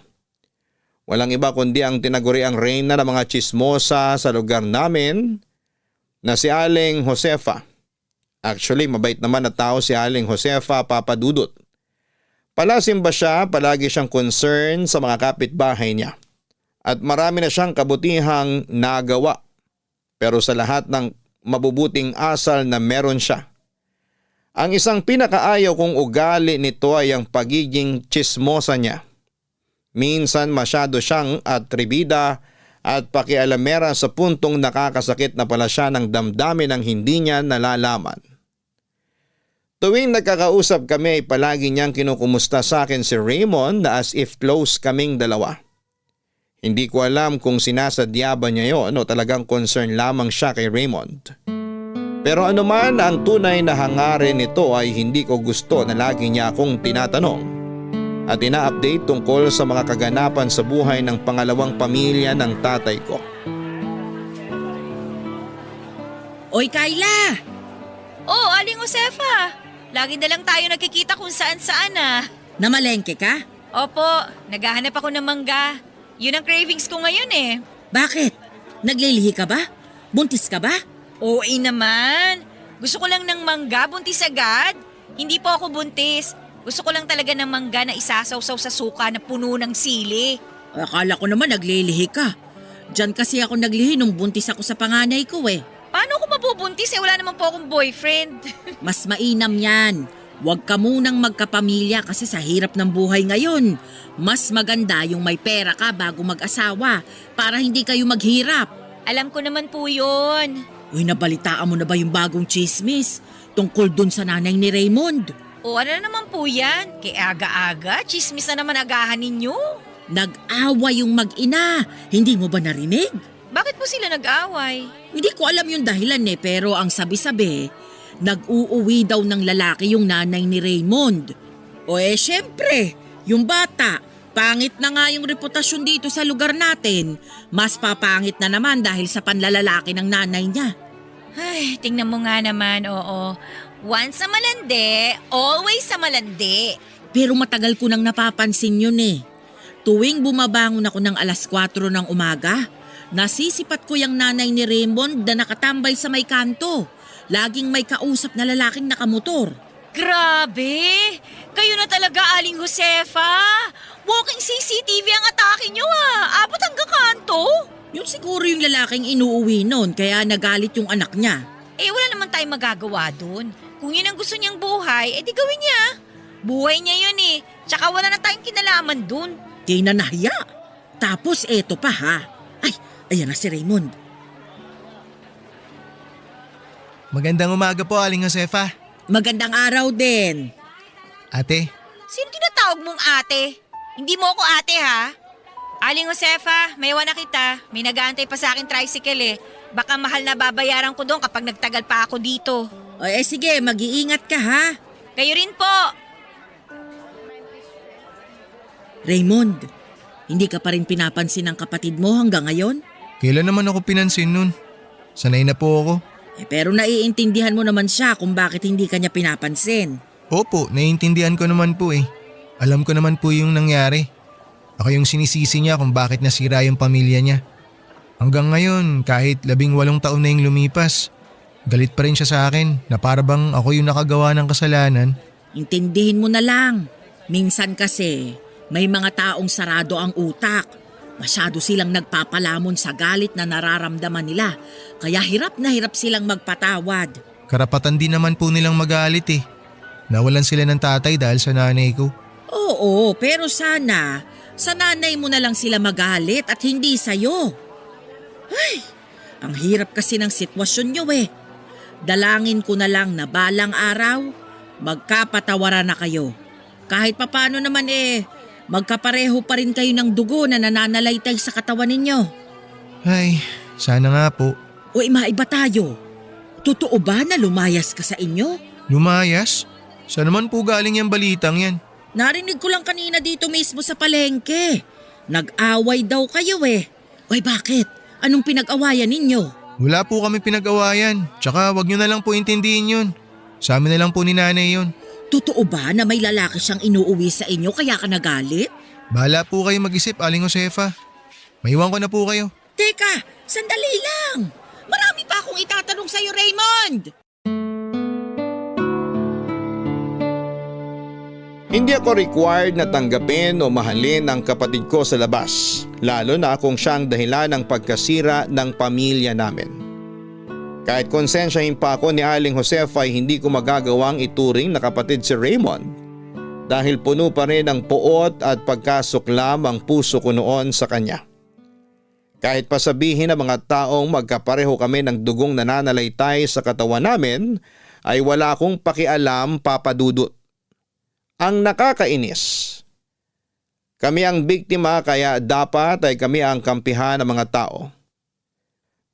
Walang iba kundi ang tinaguriang reyna ng mga tsismosa sa lugar namin na si Aling Josefa. Actually, mabait naman na tao si Aling Josefa, Papadudot. Palasimba siya, palagi siyang concern sa mga kapitbahay niya. At marami na siyang kabutihang nagawa. Pero sa lahat ng mabubuting asal na meron siya, ang isang pinakaayaw kong ugali nito ay ang pagiging tsismosa niya. Minsan masyado siyang atribida at pakialamera sa puntong nakakasakit na pala siya ng damdamin ng hindi niya nalalaman. Tuwing nagkakausap kami ay palagi niyang kinukumusta sa akin si Raymond na as if close kaming dalawa. Hindi ko alam kung sinasadya ba niya yon o talagang concern lamang siya kay Raymond. Pero anuman ang tunay na hangarin nito ay hindi ko gusto na lagi niya akong tinatanong at ina-update tungkol sa mga kaganapan sa buhay ng pangalawang pamilya ng tatay ko. Oy, Kayla! Oh, Aling Josefa! Lagi na lang tayo nagkikita kung saan-saan ah. Namalengke ka? Opo, naghahanap ako ng mangga. Yun ang cravings ko ngayon eh. Bakit? Naglilihi ka ba? Buntis ka ba? Oo naman. Gusto ko lang ng mangga, buntis agad. Hindi po ako buntis. Gusto ko lang talaga ng mangga na isasawsaw sa suka na puno ng sili. Akala ko naman naglilihi ka. Diyan kasi ako naglihi nung buntis ako sa panganay ko eh. Paano ako mabubuntis eh? Wala naman po akong boyfriend. Mas mainam yan. Huwag ka munang magkapamilya kasi sa hirap ng buhay ngayon. Mas maganda yung may pera ka bago mag-asawa para hindi kayo maghirap. Alam ko naman po yun. Uy, nabalitaan mo na ba yung bagong chismis tungkol dun sa nanay ni Raymond? O ano naman po yan? Kaya aga-aga, chismis na naman agahan ninyo. Nag-away yung mag-ina. Hindi mo ba narinig? Bakit po sila nag-away? Hindi ko alam yung dahilan pero ang sabi-sabi, nag-uuwi daw ng lalaki yung nanay ni Raymond. O syempre, yung bata, pangit na nga yung reputasyon dito sa lugar natin. Mas papangit na naman dahil sa panlalalaki ng nanay niya. Ay, tingnan mo nga naman, oo. Once sa malandi, always sa malandi. Pero matagal ko nang napapansin yun Tuwing bumabangon ako ng 4:00 ng umaga, nasisipat ko yung nanay ni Raymond na nakatambay sa may kanto. Laging may kausap na lalaking nakamotor. Grabe! Kayo na talaga, Aling Josefa! Walking CCTV ang atake nyo Abot hanggang kanto! Yun siguro yung lalaking inuuwi noon kaya nagalit yung anak niya. Wala naman tayong magagawa dun. Kung yun ang gusto niyang buhay, di gawin niya. Buhay niya yun Tsaka wala na tayong kinalaman dun. Di na nahiya. Tapos eto pa Ay, ayan na si Raymond. Magandang umaga po, Aling Josefa. Magandang araw din. Ate, Sino tinatawag mong ate? Hindi mo ako ate Aling Josefa, may na kita. May nag-aantay pa sa akin tricycle Baka mahal na babayaran ko doon kapag nagtagal pa ako dito. O sige, mag-iingat ka Kayo rin po. Raymond, hindi ka pa rin pinapansin ng kapatid mo hanggang ngayon? kailan naman ako pinansin nun? Sanay na po ako. Pero naiintindihan mo naman siya kung bakit hindi ka niya pinapansin. Opo, naiintindihan ko naman po Alam ko naman po yung nangyari. Ako yung sinisisi niya kung bakit nasira yung pamilya niya. Hanggang ngayon, kahit 18 taon na yung lumipas, galit pa rin siya sa akin na para bang ako yung nakagawa ng kasalanan. Intindihin mo na lang. Minsan kasi, may mga taong sarado ang utak. Masyado silang nagpapalamon sa galit na nararamdaman nila. Kaya hirap na hirap silang magpatawad. Karapatan din naman po nilang magalit eh. Nawalan sila ng tatay dahil sa nanay ko. Oo, pero sana, sa nanay mo na lang sila magalit at hindi sa'yo. Ay, ang hirap kasi ng sitwasyon nyo eh. Dalangin ko na lang na balang araw, magkapatawaran na kayo. Kahit papano naman magkapareho pa rin kayo ng dugo na nananalaytay sa katawan ninyo. Ay, sana nga po. O maiba tayo. Totoo ba na lumayas ka sa inyo? Lumayas? Saan naman po galing yung balitang yan? Narinig ko lang kanina dito mismo sa palengke. Nag-away daw kayo eh. Oy, bakit? Anong pinag-awayan ninyo? Wala po kami pinag-awayan. Tsaka wag nyo na lang po intindihin yun. Sa amin na lang po ni nanay yun. Totoo ba na may lalaki siyang inuuwi sa inyo kaya ka nagalit? Bahala po kayo mag-isip, Aling Josefa. Maiwan ko na po kayo. Teka, sandali lang. Marami pa akong itatanong sa'yo, Raymond. Hindi ako required na tanggapin o mahalin ang kapatid ko sa labas, lalo na kung siyang dahilan ng pagkasira ng pamilya namin. Kahit konsensyahin pa ako ni Aling Josefa ay hindi ko magagawang ituring na kapatid si Raymond dahil puno pa rin ng puot at pagkasuklam ang puso ko noon sa kanya. Kahit pa sabihin ng mga taong magkapareho kami ng dugong nananalaytay sa katawan namin ay wala akong pakialam, Papa Dudut. Ang nakakainis, kami ang biktima kaya dapat ay kami ang kampihan ng mga tao.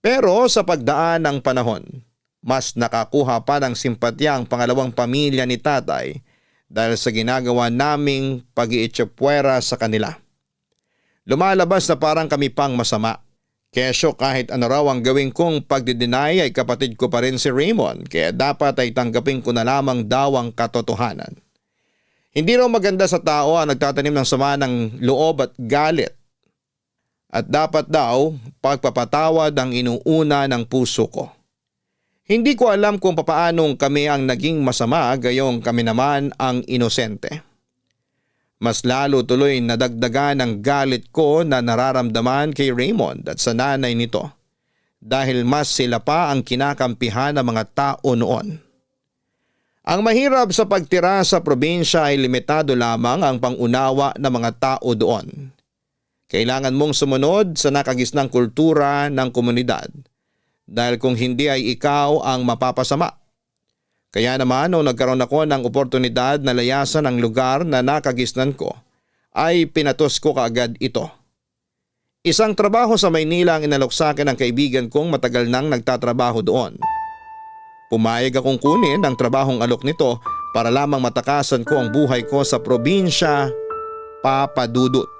Pero sa pagdaan ng panahon, mas nakakuha pa ng simpatya ang pangalawang pamilya ni tatay dahil sa ginagawa naming pag-iitsapwera sa kanila. Lumalabas na parang kami pang masama. Kesyo kahit ano raw ang gawin kong pagdideny ay kapatid ko pa rin si Raymond kaya dapat ay tanggapin ko na lamang daw ang katotohanan. Hindi raw maganda sa tao ang nagtatanim ng sama ng loob at galit. At dapat daw pagpapatawad ang inuuna ng puso ko. Hindi ko alam kung papaanong kami ang naging masama gayong kami naman ang inosente. Mas lalo tuloy nadagdagan ang galit ko na nararamdaman kay Raymond at sa nanay nito dahil mas sila pa ang kinakampihan ng mga tao noon. Ang mahirap sa pagtira sa probinsya ay limitado lamang ang pangunawa ng mga tao doon. Kailangan mong sumunod sa nakagisnang kultura ng komunidad dahil kung hindi ay ikaw ang mapapasama. Kaya naman nung nagkaroon ako ng oportunidad na layasan ang lugar na nakagisnan ko ay pinatos ko kaagad ito. Isang trabaho sa Maynila ang inalok sa akin ng kaibigan kong matagal nang nagtatrabaho doon. Pumayag akong kunin ang trabahong alok nito para lamang matakasan ko ang buhay ko sa probinsya, Papa Dudut.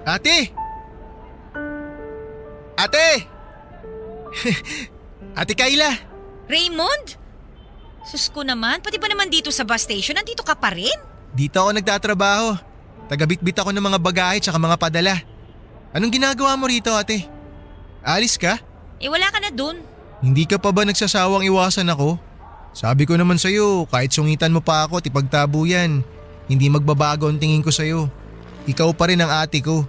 Ate! Ate! Ate Kayla! Raymond? Sus ko naman, pati ba naman dito sa bus station, nandito ka pa rin? Dito ako nagtatrabaho. Tagabitbit ako ng mga bagahe tsaka mga padala. Anong ginagawa mo rito, ate? Alis ka? Wala ka na dun. Hindi ka pa ba nagsasawang iwasan ako? Sabi ko naman sa'yo, kahit sungitan mo pa ako at ipagtabo yan, hindi magbabago ang tingin ko sa'yo. Ikaw pa rin ang ate ko.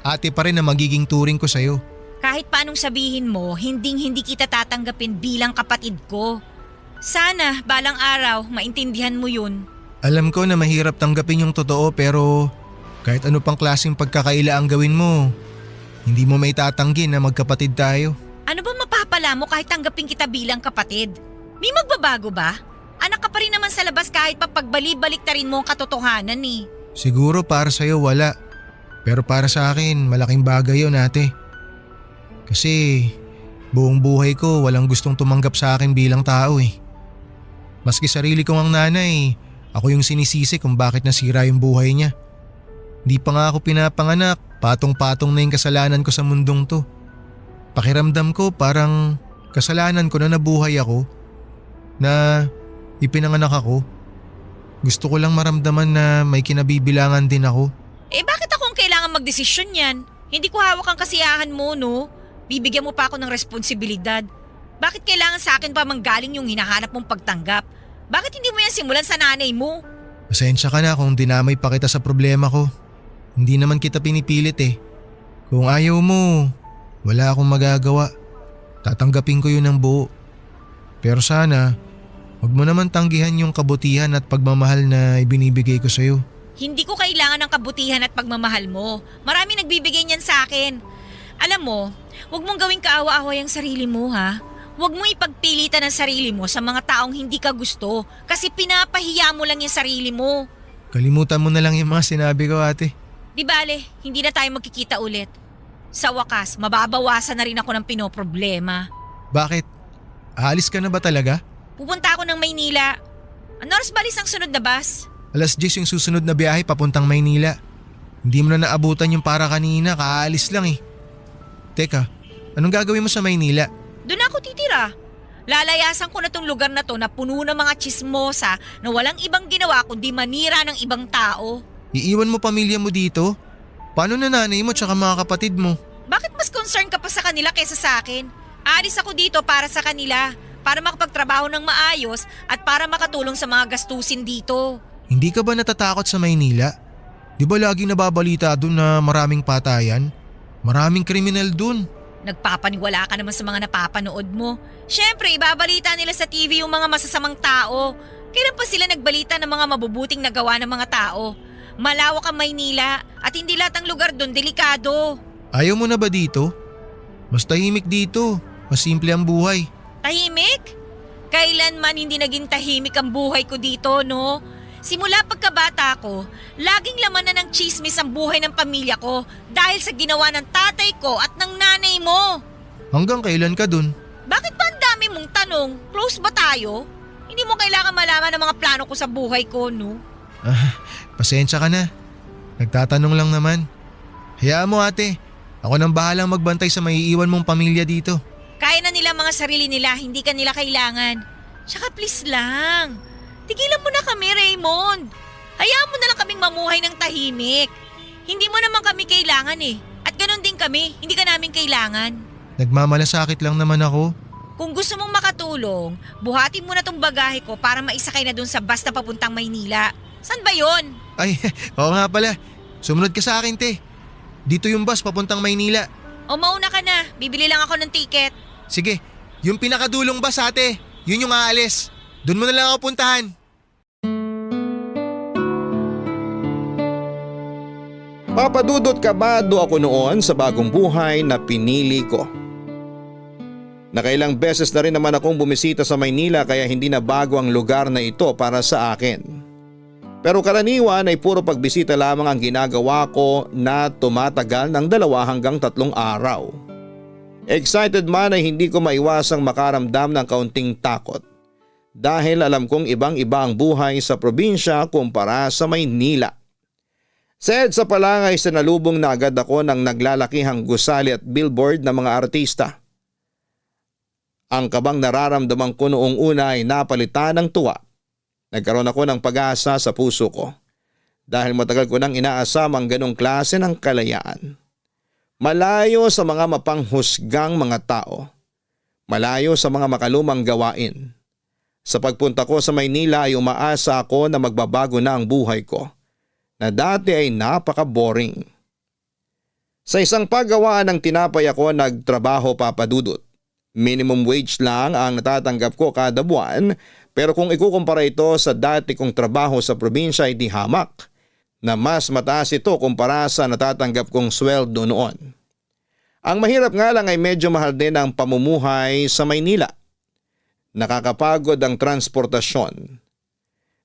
Ate pa rin ang magiging turing ko sa'yo. Kahit paanong sabihin mo, hindi kita tatanggapin bilang kapatid ko. Sana, balang araw, maintindihan mo yun. Alam ko na mahirap tanggapin yung totoo pero kahit ano pang klaseng pagkakaila ang gawin mo, hindi mo may tatanggi na magkapatid tayo. Ano ba mapapala mo kahit tanggapin kita bilang kapatid? May magbabago ba? Anak ka pa rin naman sa labas kahit pa pagbali-balik ta rin mo ang katotohanan eh. Siguro para sa'yo wala. Pero para sa akin, malaking bagay yun, ate. Kasi buong buhay ko walang gustong tumanggap sa akin bilang tao eh. Maski sarili kong ang nanay, ako yung sinisisi kung bakit nasira yung buhay niya. Hindi pa nga ako pinapanganak, patong-patong na yung kasalanan ko sa mundong to. Pakiramdam ko parang Kasalanan ko na nabuhay ako, na ipinanganak ako. Gusto ko lang maramdaman na may kinabibilangan din ako. Eh bakit akong kailangan magdesisyon yan? Hindi ko hawak ang kasiyahan mo, no? Bibigyan mo pa ako ng responsibilidad. Bakit kailangan sa akin pa manggaling yung hinahanap mong pagtanggap? Bakit hindi mo yan simulan sa nanay mo? Pasensya ka na kung dinamay pa kita sa problema ko. Hindi naman kita pinipilit eh. Kung ayaw mo, wala akong magagawa. Tatanggapin ko yun ng buo. Pero sana, wag mo naman tanggihan yung kabutihan at pagmamahal na ibinibigay ko sa'yo. Hindi ko kailangan ng kabutihan at pagmamahal mo. Marami nagbibigay niyan sa akin. Alam mo, huwag mong gawing kaawa-away ang sarili mo, ha? Huwag mo ipagpilitan ang sarili mo sa mga taong hindi ka gusto kasi pinapahiya mo lang yung sarili mo. Kalimutan mo na lang yung mga sinabi ko, ate. Di bale, hindi na tayo magkikita ulit. Sa wakas, mababawasan na rin ako ng pinoproblema. Bakit? Aalis ka na ba talaga? Pupunta ako ng Maynila. Ano oras balis ang sunod na bus? 10:00 yung susunod na biyahe papuntang Maynila. Hindi mo na naabutan yung para kanina, kaalis lang eh. Teka, anong gagawin mo sa Maynila? Doon ako titira. Lalayasan ko na tong lugar na to na puno ng mga chismosa na walang ibang ginawa kundi manira ng ibang tao. Iiwan mo pamilya mo dito? Paano na nanay mo tsaka mga kapatid mo? Bakit mas concern ka pa sa kanila kaysa sa akin? Aalis ako dito para sa kanila, para makapagtrabaho ng maayos at para makatulong sa mga gastusin dito. Hindi ka ba natatakot sa Maynila? Di ba laging nababalita dun na maraming patayan? Maraming kriminal dun. Nagpapaniwala ka naman sa mga napapanood mo. Siyempre, ibabalita nila sa TV yung mga masasamang tao. Kailan pa sila nagbalita ng mga mabubuting nagawa ng mga tao? Malawak ang Maynila at hindi lahat ng lugar doon delikado. Ayaw mo na ba dito? Mas tahimik dito. Mas simple ang buhay. Tahimik? Kailanman hindi naging tahimik ang buhay ko dito, no? Simula pagkabata ko, laging laman na ng chismis ang buhay ng pamilya ko dahil sa ginawa ng tatay ko at ng nanay mo. Hanggang kailan ka dun? Bakit ba ang dami mong tanong? Close ba tayo? Hindi mo kailangan malaman ang mga plano ko sa buhay ko, no? Pasensya ka na. Nagtatanong lang naman. Hayaan mo ate. Ako nang bahalang magbantay sa maiiwan mong pamilya dito. Kaya na nila mga sarili nila, hindi ka nila kailangan. Tsaka please lang. Tigilan mo na kami, Raymond. Hayaan mo na lang kaming mamuhay ng tahimik. Hindi mo naman kami kailangan eh. At ganun din kami, hindi ka namin kailangan. Nagmamalasakit lang naman ako. Kung gusto mong makatulong, buhatin mo na tong bagahe ko para maisakay na dun sa bus na papuntang Maynila. San ba yon? Ay, oo nga pala. Sumunod ka sa akin, te. Dito yung bus papuntang Maynila. O mauna ka na, bibili lang ako ng ticket. Sige, yung pinakadulong bus ate. Yun yung aalis. Doon mo na lang ako puntahan. Papadudot kabado ako noon sa bagong buhay na pinili ko. Nakailang beses na rin naman akong bumisita sa Maynila kaya hindi na bago ang lugar na ito para sa akin. Pero karaniwan ay puro pagbisita lamang ang ginagawa ko na tumatagal ng 2 hanggang 3 araw. Excited man ay hindi ko maiwasang makaramdam ng kaunting takot dahil alam kong ibang-iba ang buhay sa probinsya kumpara sa Maynila. Sa EDSA pa lang ay sinalubong na agad ako ng naglalakihang gusali at billboard ng mga artista. Ang kabang nararamdaman ko noong una ay napalitan ng tuwa. Nagkaroon ako ng pag-asa sa puso ko dahil matagal ko nang inaasam ang ganong klase ng kalayaan. Malayo sa mga mapanghusgang mga tao. Malayo sa mga makalumang gawain. Sa pagpunta ko sa Maynila ay umaasa ako na magbabago na ang buhay ko na dati ay napaka-boring. Sa isang paggawaan ng tinapay ako nagtrabaho papadudot. Minimum wage lang ang natatanggap ko kada buwan pero kung ikukumpara ito sa dati kong trabaho sa probinsya ay di hamak na mas mataas ito kumpara sa natatanggap kong sweldo noon. Ang mahirap nga lang ay medyo mahal din ang pamumuhay sa Maynila. Nakakapagod ang transportasyon.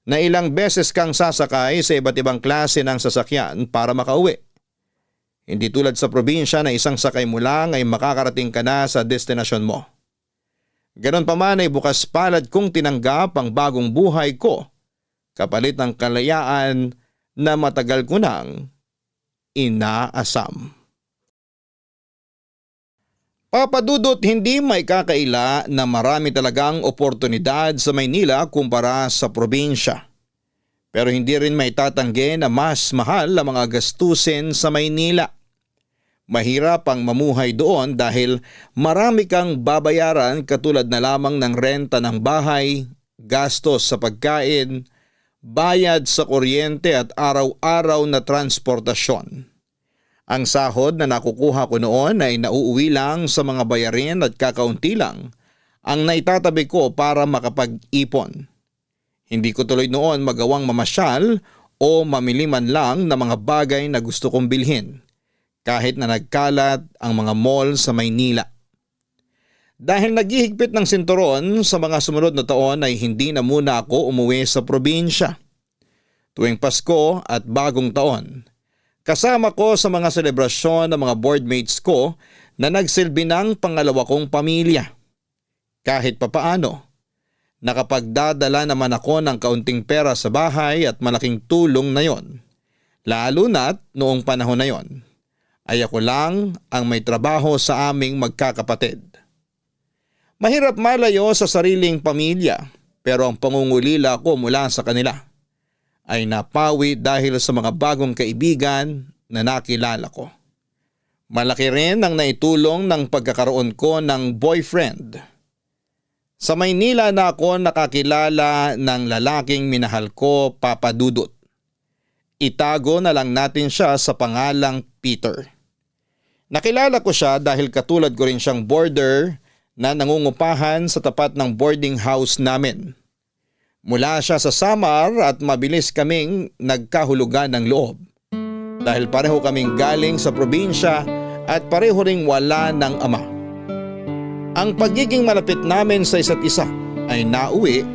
Na ilang beses kang sasakay sa iba't ibang klase ng sasakyan para makauwi. Hindi tulad sa probinsya na isang sakay mo lang ay makakarating ka na sa destinasyon mo. Ganon pa man ay bukas palad kong tinanggap ang bagong buhay ko kapalit ng kalayaan na matagal ko nang inaasam. Papadudot, hindi may kakaila na marami talagang oportunidad sa Maynila kumpara sa probinsya. Pero hindi rin may tatanggi na mas mahal ang mga gastusin sa Maynila. Mahirap ang mamuhay doon dahil marami kang babayaran katulad na lamang ng renta ng bahay, gastos sa pagkain, bayad sa kuryente at araw-araw na transportasyon. Ang sahod na nakukuha ko noon ay nauuwi lang sa mga bayarin at kakaunti lang ang naitatabi ko para makapag-ipon. Hindi ko tuloy noon magawang mamasyal o mamili man lang ng mga bagay na gusto kong bilhin kahit na nagkalat ang mga mall sa Maynila. Dahil naghihigpit ng sinturon sa mga sumunod na taon ay hindi na muna ako umuwi sa probinsya. Tuwing Pasko at Bagong Taon, kasama ko sa mga selebrasyon ng mga boardmates ko na nagsilbi ng pangalawa kong pamilya. Kahit papaano, nakapagdadala naman ako ng kaunting pera sa bahay at malaking tulong na yon. Lalo na't noong panahon na yon, ay ako lang ang may trabaho sa aming magkakapatid. Mahirap malayo sa sariling pamilya pero ang pangungulila ko mula sa kanila ay napawi dahil sa mga bagong kaibigan na nakilala ko. Malaki rin ang naitulong ng pagkakaroon ko ng boyfriend. Sa Maynila na ako nakakilala ng lalaking minahal ko, Papa Dudut. Itago na lang natin siya sa pangalang Peter. Nakilala ko siya dahil katulad ko rin siyang boarder na nangungupahan sa tapat ng boarding house namin. Mula siya sa Samar at mabilis kaming nagkahulugan ng loob. Dahil pareho kaming galing sa probinsya at pareho ring wala ng ama. Ang pagiging malapit namin sa isa't isa ay nauwi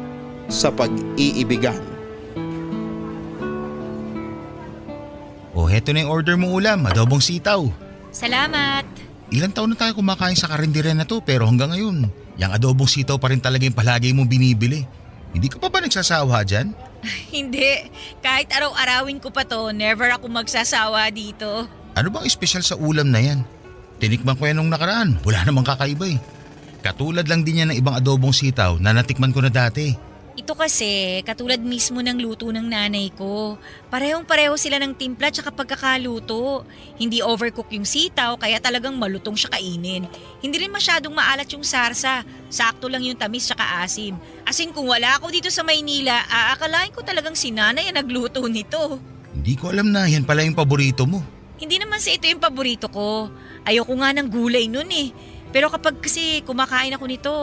sa pag-iibigan. O heto na yung order mo ulam, adobong sitaw. Salamat. Ilang taon na tayo kumakain sa karinderya na to pero hanggang ngayon, yung adobong sitaw pa rin talaga yung palagi mong binibili. Hindi ka pa ba nagsasawa dyan? Hindi. Kahit araw-arawin ko pa to, never ako magsasawa dito. Ano bang espesyal sa ulam na yan? Tinikman ko yan nung nakaraan, wala namang kakaiba eh. Katulad lang din yan ng ibang adobong sitaw na natikman ko na dati. Ito kasi, katulad mismo ng luto ng nanay ko. Parehong-pareho sila ng timpla tsaka pagkakaluto. Hindi overcook yung sitaw kaya talagang malutong siya kainin. Hindi rin masyadong maalat yung sarsa. Sakto lang yung tamis tsaka asim. As in kung wala ako dito sa Maynila, aakalain ko talagang si nanay ang nagluto nito. Hindi ko alam na yan pala yung paborito mo. Hindi naman sa ito yung paborito ko. Ayoko nga ng gulay nun eh. Pero kapag kasi kumakain ako nito,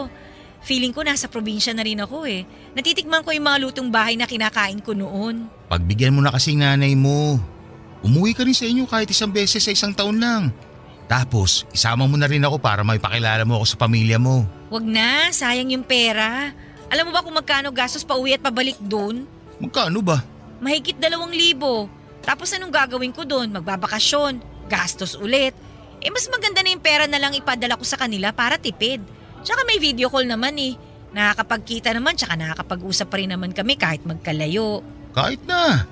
feeling ko nasa probinsya na rin ako eh. Natitikman ko yung mga lutong bahay na kinakain ko noon. Pagbigyan mo na kasing nanay mo. Umuwi ka rin sa inyo kahit isang beses sa isang taon lang. Tapos, isama mo na rin ako para may pakilala mo ako sa pamilya mo. Wag na, sayang yung pera. Alam mo ba kung magkano gastos pa uwi at pabalik doon? Magkano ba? Mahigit 2,000. Tapos anong gagawin ko doon? Magbabakasyon, gastos ulit. Mas maganda na yung pera na lang ipadala ko sa kanila para tipid. Tsaka may video call naman eh. Nakakapagkita naman tsaka nakakapag-usap pa rin naman kami kahit magkalayo. Kahit na.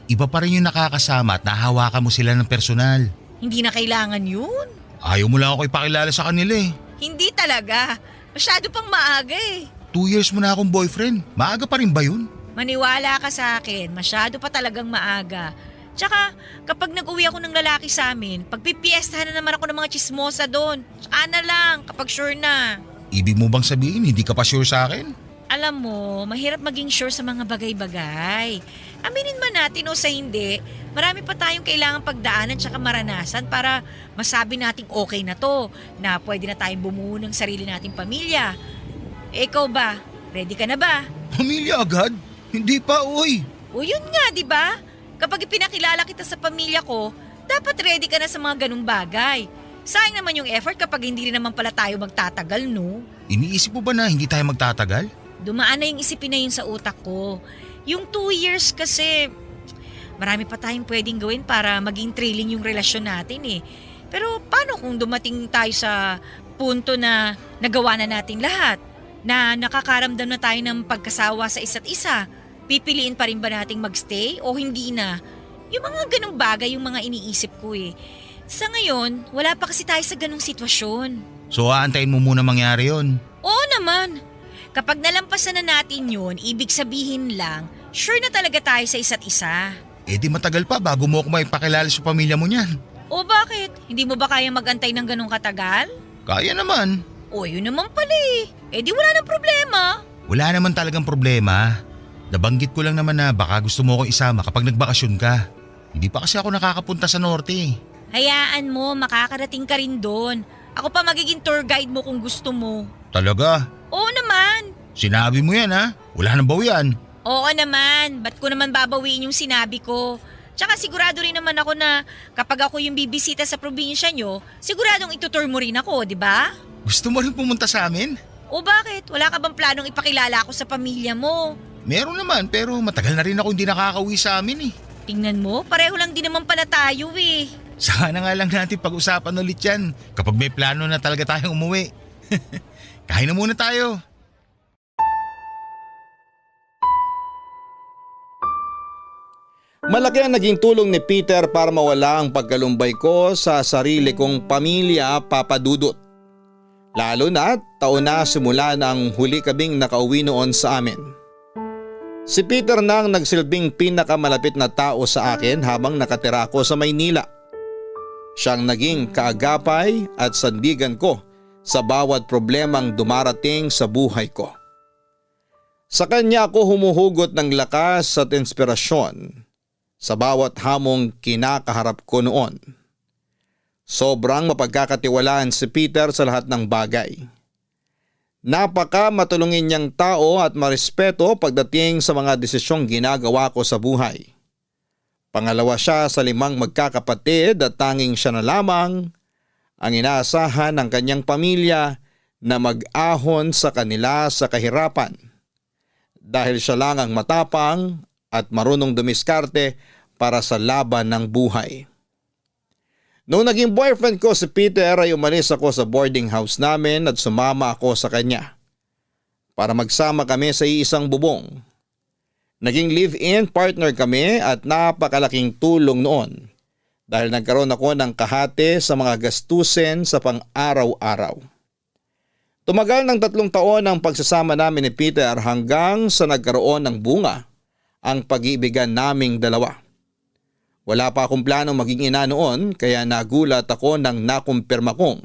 Iba pa rin yung nakakasama at nahawakan mo sila ng personal. Hindi na kailangan yun. Ayaw mo lang ako ipakilala sa kanila eh. Hindi talaga. Masyado pang maaga eh. 2 years mo na akong boyfriend. Maaga pa rin ba yun? Maniwala ka sa akin, masyado pa talagang maaga. Tsaka kapag nag-uwi ako ng lalaki sa amin, pagpipiestahan na naman ako ng mga chismosa doon. Tsaka na lang kapag sure na. Ibig mo bang sabihin hindi ka pa sure sa akin? Alam mo, mahirap maging sure sa mga bagay-bagay. Aminin man natin o sa hindi, marami pa tayong kailangang pagdaanan tsaka maranasan para masabi nating okay na to, na pwede na tayong bumuo ng sarili nating pamilya. Ikaw ba? Ready ka na ba? Pamilya agad? Hindi pa, uy. O yun nga, di ba? Kapag ipinakilala kita sa pamilya ko, dapat ready ka na sa mga ganung bagay. Sayang naman yung effort kapag hindi rin naman pala tayo magtatagal, no? Iniisip mo ba na hindi tayo magtatagal? Dumaan na yung isipin na yun sa utak ko. Yung 2 years kasi, marami pa tayong pwedeng gawin para maging thrilling yung relasyon natin eh. Pero paano kung dumating tayo sa punto na nagawa na natin lahat? Na nakakaramdam na tayo ng pagkasawa sa isa't isa? Pipiliin pa rin ba nating magstay o hindi na? Yung mga ganung bagay yung mga iniisip ko eh. Sa ngayon, wala pa kasi tayo sa ganung sitwasyon. So aantayin mo muna mangyari yon. Oo naman. Kapag nalampasan na natin yun, ibig sabihin lang, sure na talaga tayo sa isa't isa. Eh di matagal pa bago mo ako maipakilala sa pamilya mo niyan. O bakit? Hindi mo ba kaya magantay ng ganong katagal? Kaya naman. O yun naman pala eh. Eh di wala nang problema. Wala naman talagang problema. Nabanggit ko lang naman na baka gusto mo akong isama kapag nagbakasyon ka. Hindi pa kasi ako nakakapunta sa norte. Hayaan mo, makakarating ka rin doon. Ako pa magiging tour guide mo kung gusto mo. Talaga? Oo naman. Sinabi mo yan ha? Wala nang bawian. Oo naman. Ba't ko naman babawiin yung sinabi ko? Tsaka sigurado rin naman ako na kapag ako yung bibisita sa probinsya nyo, siguradong itutour mo rin ako, di ba? Gusto mo rin pumunta sa amin? O bakit? Wala ka bang planong ipakilala ako sa pamilya mo? Meron naman pero matagal na rin ako hindi nakakauwi sa amin eh. Tingnan mo, pareho lang din naman pala tayo eh. Sana nga lang natin pag-usapan ulit yan kapag may plano na talaga tayong umuwi. Kain na muna tayo. Malaki ang naging tulong ni Peter para mawala ang pagkalumbay ko sa sarili kong pamilya, Papa Dudut. Lalo na taon na simula ng huli kaming nakauwi noon sa amin. Si Peter na ang nagsilbing pinakamalapit na tao sa akin habang nakatira ako sa Maynila. Siyang naging kaagapay at sandigan ko sa bawat problemang dumarating sa buhay ko. Sa kanya ako humuhugot ng lakas at inspirasyon sa bawat hamong kinakaharap ko noon. Sobrang mapagkakatiwalaan si Peter sa lahat ng bagay. Napaka matulungin niyang tao at marespeto pagdating sa mga desisyong ginagawa ko sa buhay. Pangalawa siya sa 5 magkakapatid at tanging siya na lamang ang inaasahan ng kanyang pamilya na mag-ahon sa kanila sa kahirapan. Dahil siya lang ang matapang at marunong dumiskarte para sa laban ng buhay. Noong naging boyfriend ko si Peter ay umalis ako sa boarding house namin at sumama ako sa kanya para magsama kami sa iisang bubong. Naging live-in partner kami at napakalaking tulong noon dahil nagkaroon ako ng kahati sa mga gastusin sa pang-araw-araw. Tumagal ng 3 taon ang pagsasama namin ni Peter hanggang sa nagkaroon ng bunga ang pag-iibigan naming dalawa. Wala pa akong planong maging ina noon kaya nagulat ako nang nakumpirma kong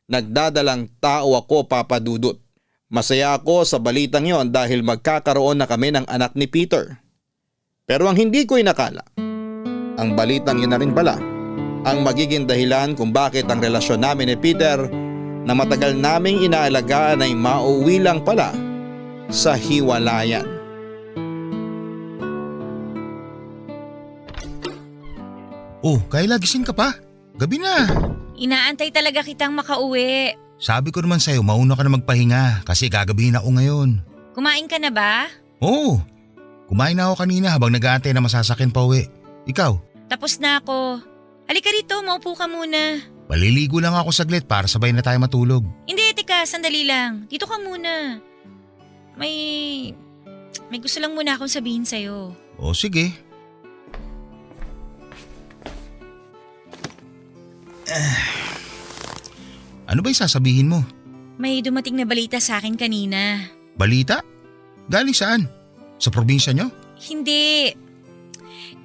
nagdadalang tao ako, Papa Dudut. Masaya ako sa balitang yon dahil magkakaroon na kami ng anak ni Peter. Pero ang hindi ko inakala, ang balitang yun na rin pala ang magiging dahilan kung bakit ang relasyon namin ni Peter na matagal naming inaalagaan ay mauwi lang pala sa hiwalayan. Oh, Kayla, gising ka pa? Gabi na. Inaantay talaga kitang makauwi. Sabi ko naman sa'yo, mauna ka na magpahinga kasi gagabihin ako ngayon. Kumain ka na ba? Oo, kumain na ako kanina habang nag-aantay na masasakyan pa uwi. Ikaw? Tapos na ako. Halika rito, maupo ka muna. Maliligo lang ako saglit para sabay na tayo matulog. Hindi, teka, sandali lang. Dito ka muna. May gusto lang muna akong sabihin sa'yo. O sige. Ano ba yung sasabihin mo? May dumating na balita sa akin kanina. Balita? Galing saan? Sa probinsya nyo? Hindi.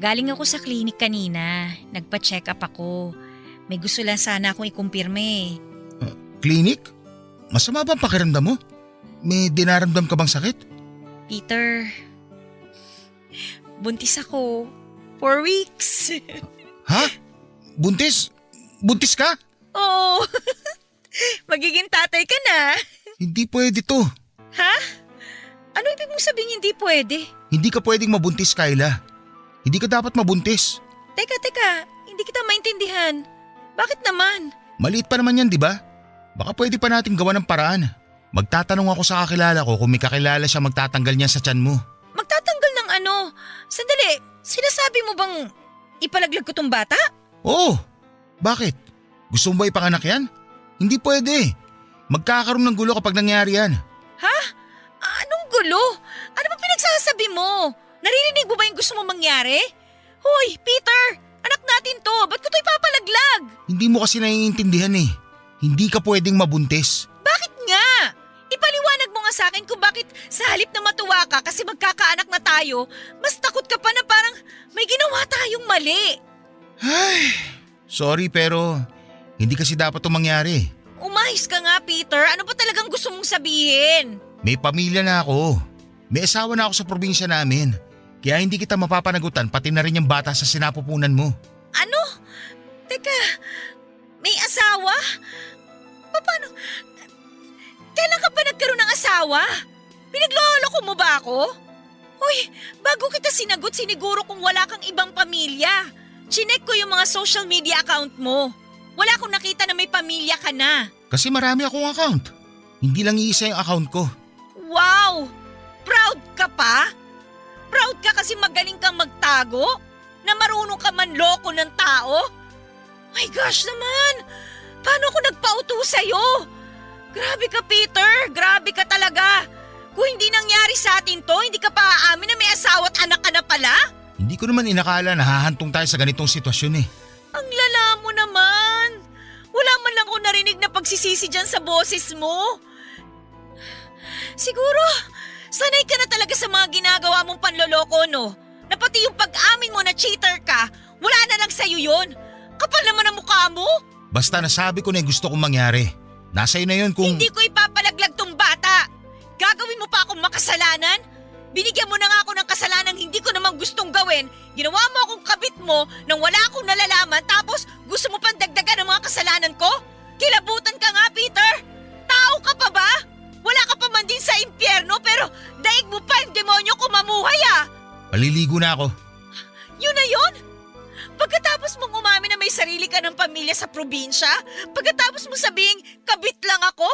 Galing ako sa klinik kanina. Nagpa-check up ako. May gusto lang sana akong ikumpirme. Klinik? Masama ba ang pakiramdam mo? May dinaramdam ka bang sakit? Peter, buntis ako. 4 weeks. Ha? Buntis? Buntis ka? Oo. Magiging tatay ka na. Hindi pwede to. Ha? Ano ibig mong sabihin hindi pwede? Hindi ka pwedeng mabuntis, Kayla. Hindi ka dapat mabuntis. Teka. Hindi kita maintindihan. Bakit naman? Maliit pa naman yan, di ba? Baka pwede pa natin gawa ng paraan. Magtatanong ako sa kakilala ko kung may kakilala siya magtatanggal niya sa tiyan mo. Magtatanggal ng ano? Sandali, sinasabi mo bang ipalaglag ko tong bata? Oo. Bakit? Gusto mo ba ipanganak yan? Hindi pwede. Magkakaroon ng gulo kapag nangyari yan. Ha? Anong gulo? Ano ba pinagsasabi mo? Naririnig mo ba yung gusto mo mangyari? Hoy, Peter! Anak natin to! Ba't ko to ipapalaglag? Hindi mo kasi naiintindihan eh. Hindi ka pwedeng mabuntis. Bakit nga? Ipaliwanag mo nga sa akin kung bakit sa halip na matuwa ka kasi magkakaanak na tayo, mas takot ka pa na parang may ginawa tayong mali. Sorry pero hindi kasi dapat itong mangyari. Umayos ka nga, Peter. Ano ba talagang gusto mong sabihin? May pamilya na ako. May asawa na ako sa probinsya namin. Kaya hindi kita mapapanagutan pati na rin yung bata sa sinapupunan mo. Ano? Teka, may asawa? Paano? Kailan ka pa nagkaroon ng asawa? Pinagloloko mo ba ako? Hoy, bago kita sinagot, siniguro kung wala kang ibang pamilya. Chinek ko yung mga social media account mo. Wala akong nakita na may pamilya ka na. Kasi marami akong account. Hindi lang iisa yung account ko. Wow! Proud ka pa? Proud ka kasi magaling kang magtago? Na marunong ka manloko ng tao? My gosh naman! Paano ako nagpauto sa'yo? Grabe ka, Peter! Grabe ka talaga! Kung hindi nangyari sa atin to, hindi ka pa aamin na may asawa at anak ka na pala? Hindi ko naman inakala na hahantong tayo sa ganitong sitwasyon eh. Ang lala mo naman! Wala man lang ako narinig na pagsisisi dyan sa boses mo. Siguro, sanay ka na talaga sa mga ginagawa mong panloloko, no? Na pati yung pag-amin mo na cheater ka, wala na lang sa'yo yun. Kapal naman ang mukha mo. Basta nasabi ko na yung gusto kong mangyari. Nasa iyo na yun kung… Hindi ko ipapalaglag tong bata. Gagawin mo pa akong makasalanan? Binigyan mo na nga ako ng kasalanang hindi ko naman gustong gawin. Ginawa mo akong kabit mo nang wala akong nalalaman tapos gusto mo pang dagdagan ng mga kasalanan ko? Kilabutan ka nga, Peter! Tao ka pa ba? Wala ka pa man din sa impyerno pero daig mo pa yung demonyo kung mamuhay ah! Paliligo na ako. Yun na yun? Pagkatapos mong umamin na may sarili ka ng pamilya sa probinsya, pagkatapos mo sabing kabit lang ako,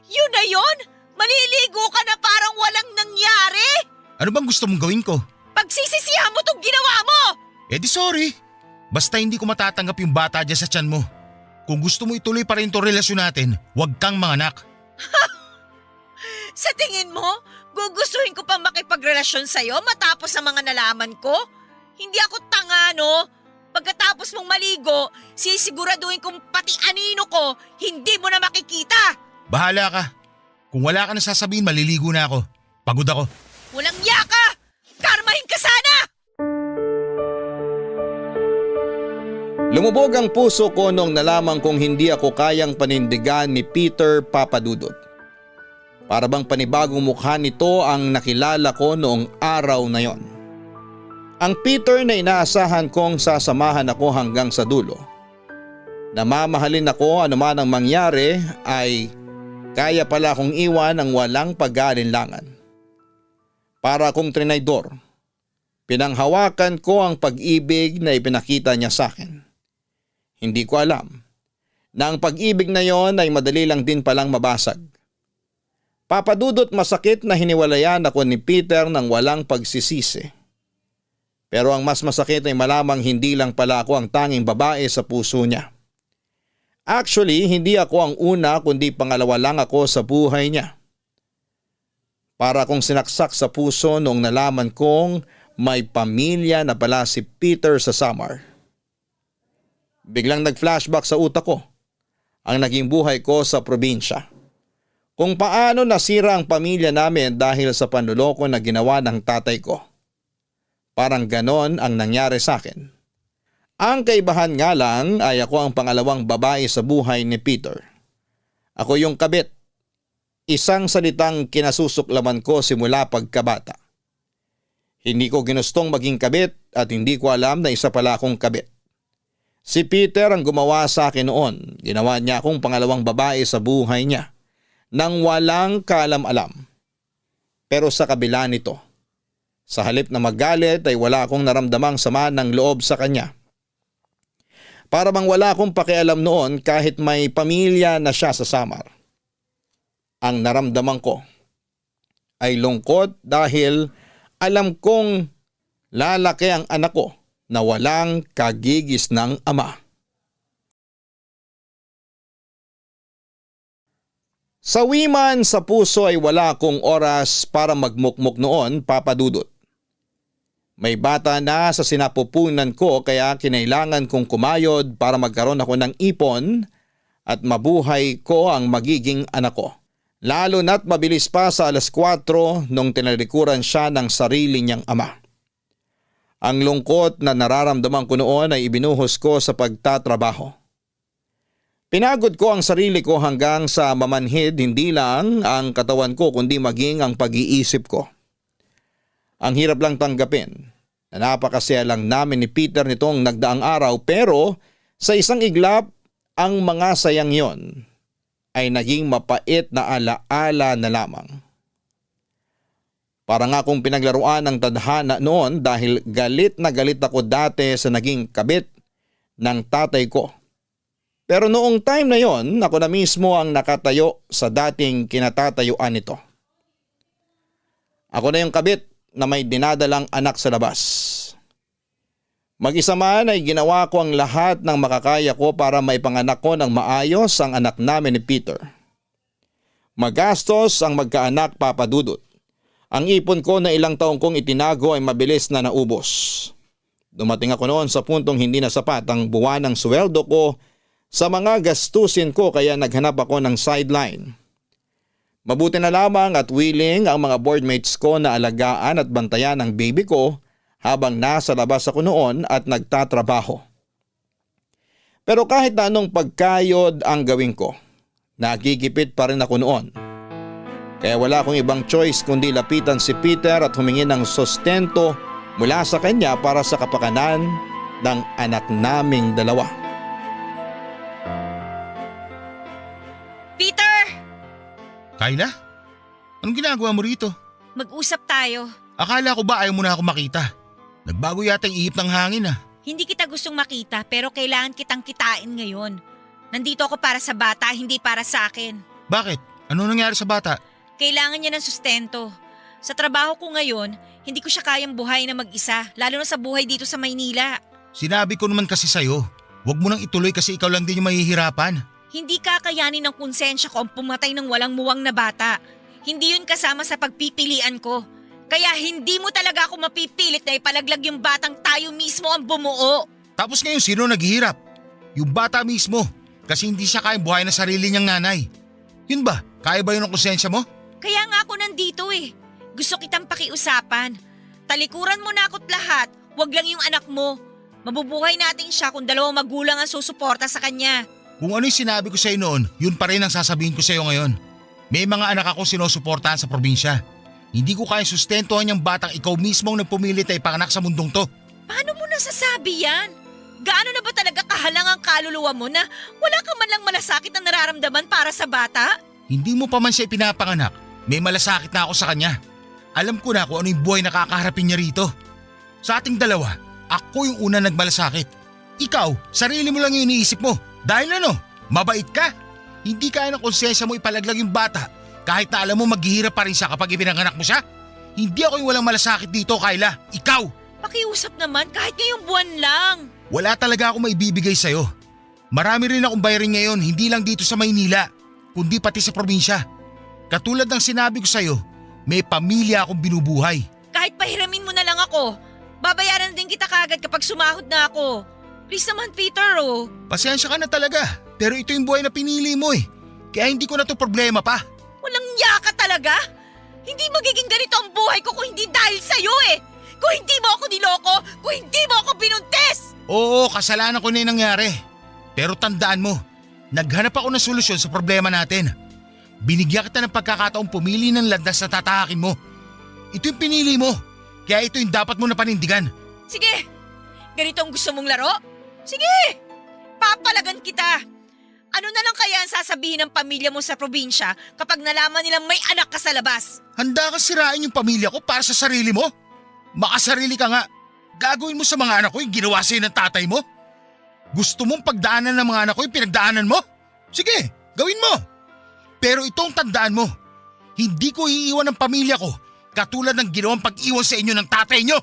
yun na yun? Maliligo ka na parang walang nangyari? Ano bang gusto mong gawin ko? Pagsisisihan mo tong ginawa mo! Eh di sorry. Basta hindi ko matatanggap yung bata dyan sa tiyan mo. Kung gusto mo ituloy pa rin itong relasyon natin, huwag kang manganak. Sa tingin mo, gugustuhin ko pa makipagrelasyon sa'yo matapos sa mga nalaman ko? Hindi ako tanga, no? Pagkatapos mong maligo, sisiguraduhin kong pati anino ko, hindi mo na makikita. Bahala ka. Kung wala ka na sasabihin, maliligo na ako. Pagod ako. Walang yaka! Karmahin ka sana! Lumubog ang puso ko nung nalaman kong hindi ako kayang panindigan ni Peter Papadudot. Para bang panibagong mukha nito ang nakilala ko noong araw na yon. Ang Peter na inaasahan kong sasamahan ako hanggang sa dulo. Namamahalin ako anuman ang mangyari ay kaya pala akong iwan ng walang pag-aalinlangan. Para akong trinaydor, pinanghawakan ko ang pag-ibig na ipinakita niya sa akin. Hindi ko alam na ang pag-ibig na yon ay madali lang din palang mabasag. Papadudot masakit na hiniwalayan ako ni Peter ng walang pagsisisi. Pero ang mas masakit ay malamang hindi lang pala ako ang tanging babae sa puso niya. Actually, hindi ako ang una kundi pangalawa lang ako sa buhay niya. Para akong sinaksak sa puso noong nalaman kong may pamilya na pala si Peter sa Samar. Biglang nag-flashback sa utak ko ang naging buhay ko sa probinsya. Kung paano nasira ang pamilya namin dahil sa panloloko na ginawa ng tatay ko. Parang ganon ang nangyari sa akin. Ang kaibahan nga lang ay ako ang pangalawang babae sa buhay ni Peter. Ako yung kabit. Isang salitang kinasusuklaman ko simula pagkabata. Hindi ko ginustong maging kabit at hindi ko alam na isa pala akong kabit. Si Peter ang gumawa sa akin noon. Ginawa niya akong pangalawang babae sa buhay niya. Nang walang kaalam-alam. Pero sa kabila nito, sa halip na magalit ay wala akong naramdamang sama ng loob sa kanya. Para bang wala akong pakialam noon kahit may pamilya na siya sa Samar. Ang naramdaman ko ay lungkot dahil alam kong lalaki ang anak ko na walang kagigis ng ama. Sa wiman sa puso ay wala akong oras para magmukmuk noon, Papadudot. May bata na sa sinapupunan ko kaya kinailangan kong kumayod para magkaroon ako ng ipon at mabuhay ko ang magiging anak ko. Lalo na't mabilis pa sa 4:00 nung tinalikuran siya ng sarili niyang ama. Ang lungkot na nararamdaman ko noon ay ibinuhos ko sa pagtatrabaho. Pinagod ko ang sarili ko hanggang sa mamanhid hindi lang ang katawan ko kundi maging ang pag-iisip ko. Ang hirap lang tanggapin na napakasaya lang namin ni Peter nitong nagdaang araw pero sa isang iglap ang mga sayang yon ay naging mapait na alaala na lamang. Parang akong pinaglaruan ng tadhana noon dahil galit na galit ako dati sa naging kabit ng tatay ko. Pero noong time na yon, ako na mismo ang nakatayo sa dating kinatatayuan nito. Ako na yung kabit na may dinadalang anak sa labas. Mag-isa man ay ginawa ko ang lahat ng makakaya ko para maipanganak ko ng maayos ang anak namin ni Peter. Magastos ang magkaanak, Papa Dudut. Ang ipon ko na ilang taong kong itinago ay mabilis na naubos. Dumating ako noon sa puntong hindi na sapat ang buwan ng sweldo ko sa mga gastusin ko kaya naghanap ako ng sideline. Mabuti na lamang at willing ang mga boardmates ko na alagaan at bantayan ang baby ko habang nasa labas ako noon at nagtatrabaho. Pero kahit na anong pagkayod ang gawin ko, nagigipit pa rin ako noon. Kaya wala akong ibang choice kundi lapitan si Peter at humingi ng sustento mula sa kanya para sa kapakanan ng anak naming dalawa. Peter! Kayla? Anong ginagawa mo rito? Mag-usap tayo. Akala ko ba ayaw mo na ako makita? Nagbago yata ang ihip ng hangin ah. Hindi kita gustong makita pero kailangan kitang kitain ngayon. Nandito ako para sa bata, hindi para sa akin. Bakit? Ano nangyari sa bata? Kailangan niya ng sustento. Sa trabaho ko ngayon, hindi ko siya kayang buhay na mag-isa, lalo na sa buhay dito sa Maynila. Sinabi ko naman kasi sa'yo, huwag mo nang ituloy kasi ikaw lang din yung mahihirapan. Hindi kakayanin ng konsensya ko ang pumatay ng walang muwang na bata. Hindi yun kasama sa pagpipilian ko. Kaya hindi mo talaga ako mapipilit na ipalaglag yung batang tayo mismo ang bumuo. Tapos ngayon sino naghihirap? Yung bata mismo, kasi hindi siya kayang buhay na sarili niyang nanay. Yun ba? Kaya ba yun ang konsensya mo? Kaya nga ako nandito eh. Gusto kitang pakiusapan. Talikuran mo na ako't lahat, wag lang yung anak mo. Mabubuhay natin siya kung dalawang magulang ang susuporta sa kanya. Kung ano yung sinabi ko sa'yo noon, yun pa rin ang sasabihin ko sa'yo ngayon. May mga anak ako sinusuportahan sa probinsya. Hindi ko kaya sustentuhan yung batang ikaw mismo ang nagpumilit ay ipanganak sa mundong to. Paano mo nasasabi yan? Gaano na ba talaga kahalang ang kaluluwa mo na wala ka man lang malasakit na nararamdaman para sa bata? Hindi mo pa man siya ipinapanganak, may malasakit na ako sa kanya. Alam ko na kung ano yung buhay na kakaharapin niya rito. Sa ating dalawa, ako yung una nagmalasakit. Ikaw, sarili mo lang yung iniisip mo. Dahil ano, mabait ka. Hindi kaya ng konsensya mo ipalaglag yung bata kahit na alam mo maghihirap pa rin siya kapag ipinanganak mo siya. Hindi ako yung walang malasakit dito, Kayla. Ikaw! Pakiusap naman kahit ngayong buwan lang. Wala talaga akong maibibigay sa'yo. Marami rin akong bayarin ngayon, hindi lang dito sa Maynila, kundi pati sa probinsya. Katulad ng sinabi ko sa'yo, may pamilya akong binubuhay. Kahit pahiramin mo na lang ako, babayaran din kita kagad kapag sumahod na ako. Please naman, Peter, oh. Pasensya ka na talaga, pero ito yung buhay na pinili mo eh. Kaya hindi ko na to problema pa. Walang yaka talaga? Hindi magiging ganito ang buhay ko kung hindi dahil sa'yo eh. Kung hindi mo ako niloko, kung hindi mo ako binuntis. Oo, kasalanan ko na yung nangyari. Pero tandaan mo, naghanap ako ng solusyon sa problema natin. Binigyan kita ng pagkakataong pumili ng landas na tatahakin mo. Ito yung pinili mo, kaya ito yung dapat mo na panindigan. Sige, ganito ang gusto mong laro? Sige, papalagan kita. Ano na lang kaya ang sasabihin ng pamilya mo sa probinsya kapag nalaman nilang may anak ka sa labas? Handa ka sirain yung pamilya ko para sa sarili mo? Makasarili ka nga. Gagawin mo sa mga anak ko yung ginawa sa'yo ng tatay mo? Gusto mong pagdaanan ng mga anak ko yung pinagdaanan mo? Sige, gawin mo. Pero itong tandaan mo, hindi ko iiwan ng pamilya ko katulad ng ginawang pag-iwan sa inyo ng tatay nyo.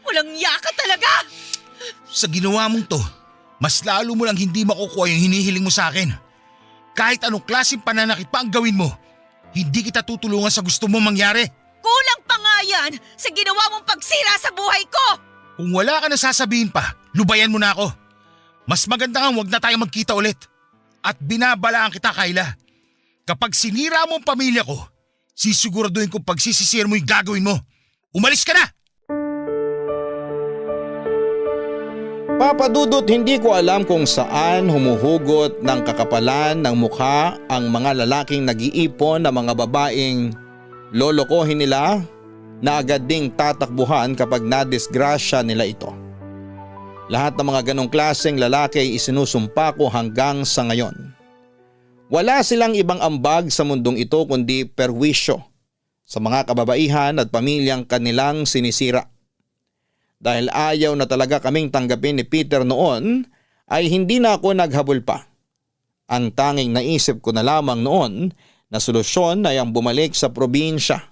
Walang yaka talaga! Sa ginawa mong to, mas lalo mo lang hindi makukuha yung hinihiling mo sa akin. Kahit anong klaseng pananakit pa ang gawin mo, hindi kita tutulungan sa gusto mong mangyari. Kulang pa nga yan sa ginawa mong pagsira sa buhay ko! Kung wala ka na sasabihin pa, lubayan mo na ako. Mas maganda nga huwag na tayo magkita ulit. At binabalaan kita, Kayla. Kapag sinira mo ang pamilya ko, sisiguraduhin kong pagsisisir mo yung gagawin mo. Umalis ka na! Papa Dudut, hindi ko alam kung saan humuhugot ng kakapalan ng mukha ang mga lalaking nag-iipon na mga babaeng lolokohin nila na agad ding tatakbuhan kapag nadisgrasya nila ito. Lahat ng mga ganong klaseng lalaki ay isinusumpa ko hanggang sa ngayon. Wala silang ibang ambag sa mundong ito kundi perwisyo sa mga kababaihan at pamilyang kanilang sinisira. Dahil ayaw na talaga kaming tanggapin ni Peter noon, ay hindi na ako naghabol pa. Ang tanging naisip ko na lamang noon na solusyon ay ang bumalik sa probinsya.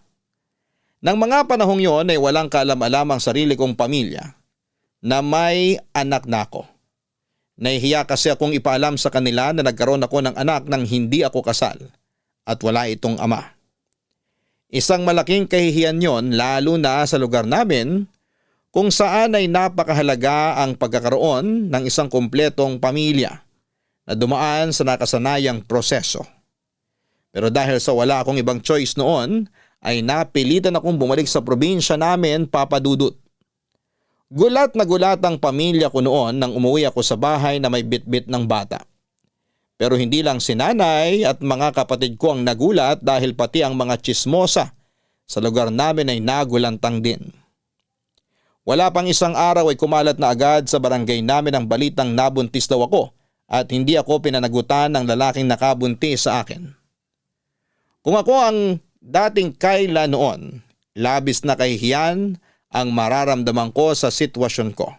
Nang mga panahong yon ay walang kaalam-alam ang sarili kong pamilya na may anak na ako. Nahihiya kasi akong ipaalam sa kanila na nagkaroon ako ng anak nang hindi ako kasal at wala itong ama. Isang malaking kahihiyan yon lalo na sa lugar namin kung saan ay napakahalaga ang pagkakaroon ng isang kumpletong pamilya na dumaan sa nakasanayang proseso. Pero dahil sa wala akong ibang choice noon, ay napilitan akong bumalik sa probinsya namin, Papa Dudut. Gulat na gulat ang pamilya ko noon nang umuwi ako sa bahay na may bitbit ng bata. Pero hindi lang si nanay at mga kapatid ko ang nagulat dahil pati ang mga tsismosa sa lugar namin ay nagulantang din. Wala pang isang araw ay kumalat na agad sa barangay namin ang balitang nabuntis daw ako at hindi ako pinanagutan ng lalaking nakabuntis sa akin. Kung ako ang dating Kayla noon, labis na kahihiyan ang mararamdaman ko sa sitwasyon ko.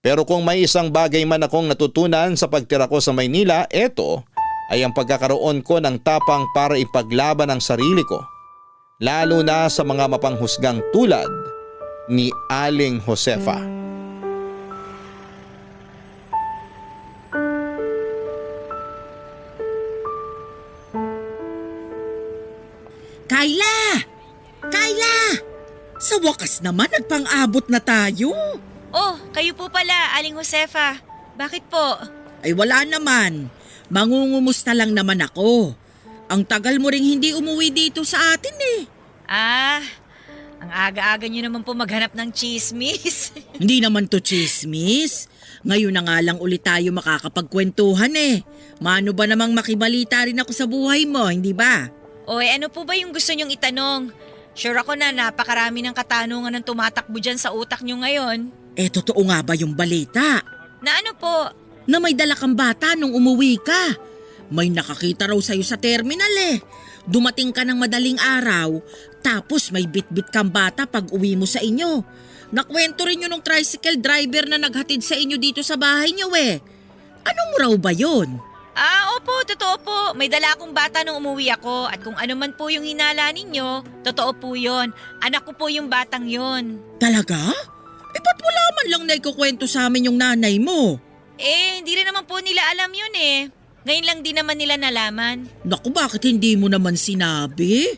Pero kung may isang bagay man akong natutunan sa pagtira ko sa Maynila, ito ay ang pagkakaroon ko ng tapang para ipaglaban ang sarili ko, lalo na sa mga mapanghusgang tulad ni Aling Josefa. Kayla! Kayla! Sa wakas naman nagpang-abot na tayo. Oh, kayo po pala, Aling Josefa. Bakit po? Ay wala naman. Mangungumusta lang naman ako. Ang tagal mo ring hindi umuwi dito sa atin eh. Ah, ang aga-aga nyo naman po maghanap ng chismis. Hindi naman to chismis. Ngayon na nga lang ulit tayo makakapagkwentuhan eh. Mano ba namang makibalita rin ako sa buhay mo, hindi ba? O ano po ba yung gusto nyong itanong? Sure ako na napakarami ng katanungan ng tumatakbo dyan sa utak nyo ngayon. Eh totoo nga ba yung balita? Na ano po? Na may dala kang bata nung umuwi ka. May nakakita raw sa'yo sa terminal eh. Dumating ka ng madaling araw, tapos may bit-bit kang bata pag uwi mo sa inyo. Nakwento rin yun ng tricycle driver na naghatid sa inyo dito sa bahay niyo eh. Anong raw ba yun? Ah, opo, totoo po. May dala akong bata nung umuwi ako at kung ano man po yung hinala ninyo, totoo po yun. Anak ko po yung batang yun. Talaga? Eh ba't wala man lang naikukwento sa amin yung nanay mo? Eh, hindi rin naman po nila alam yun eh. Ngayon lang din naman nila nalaman. Naku, bakit hindi mo naman sinabi?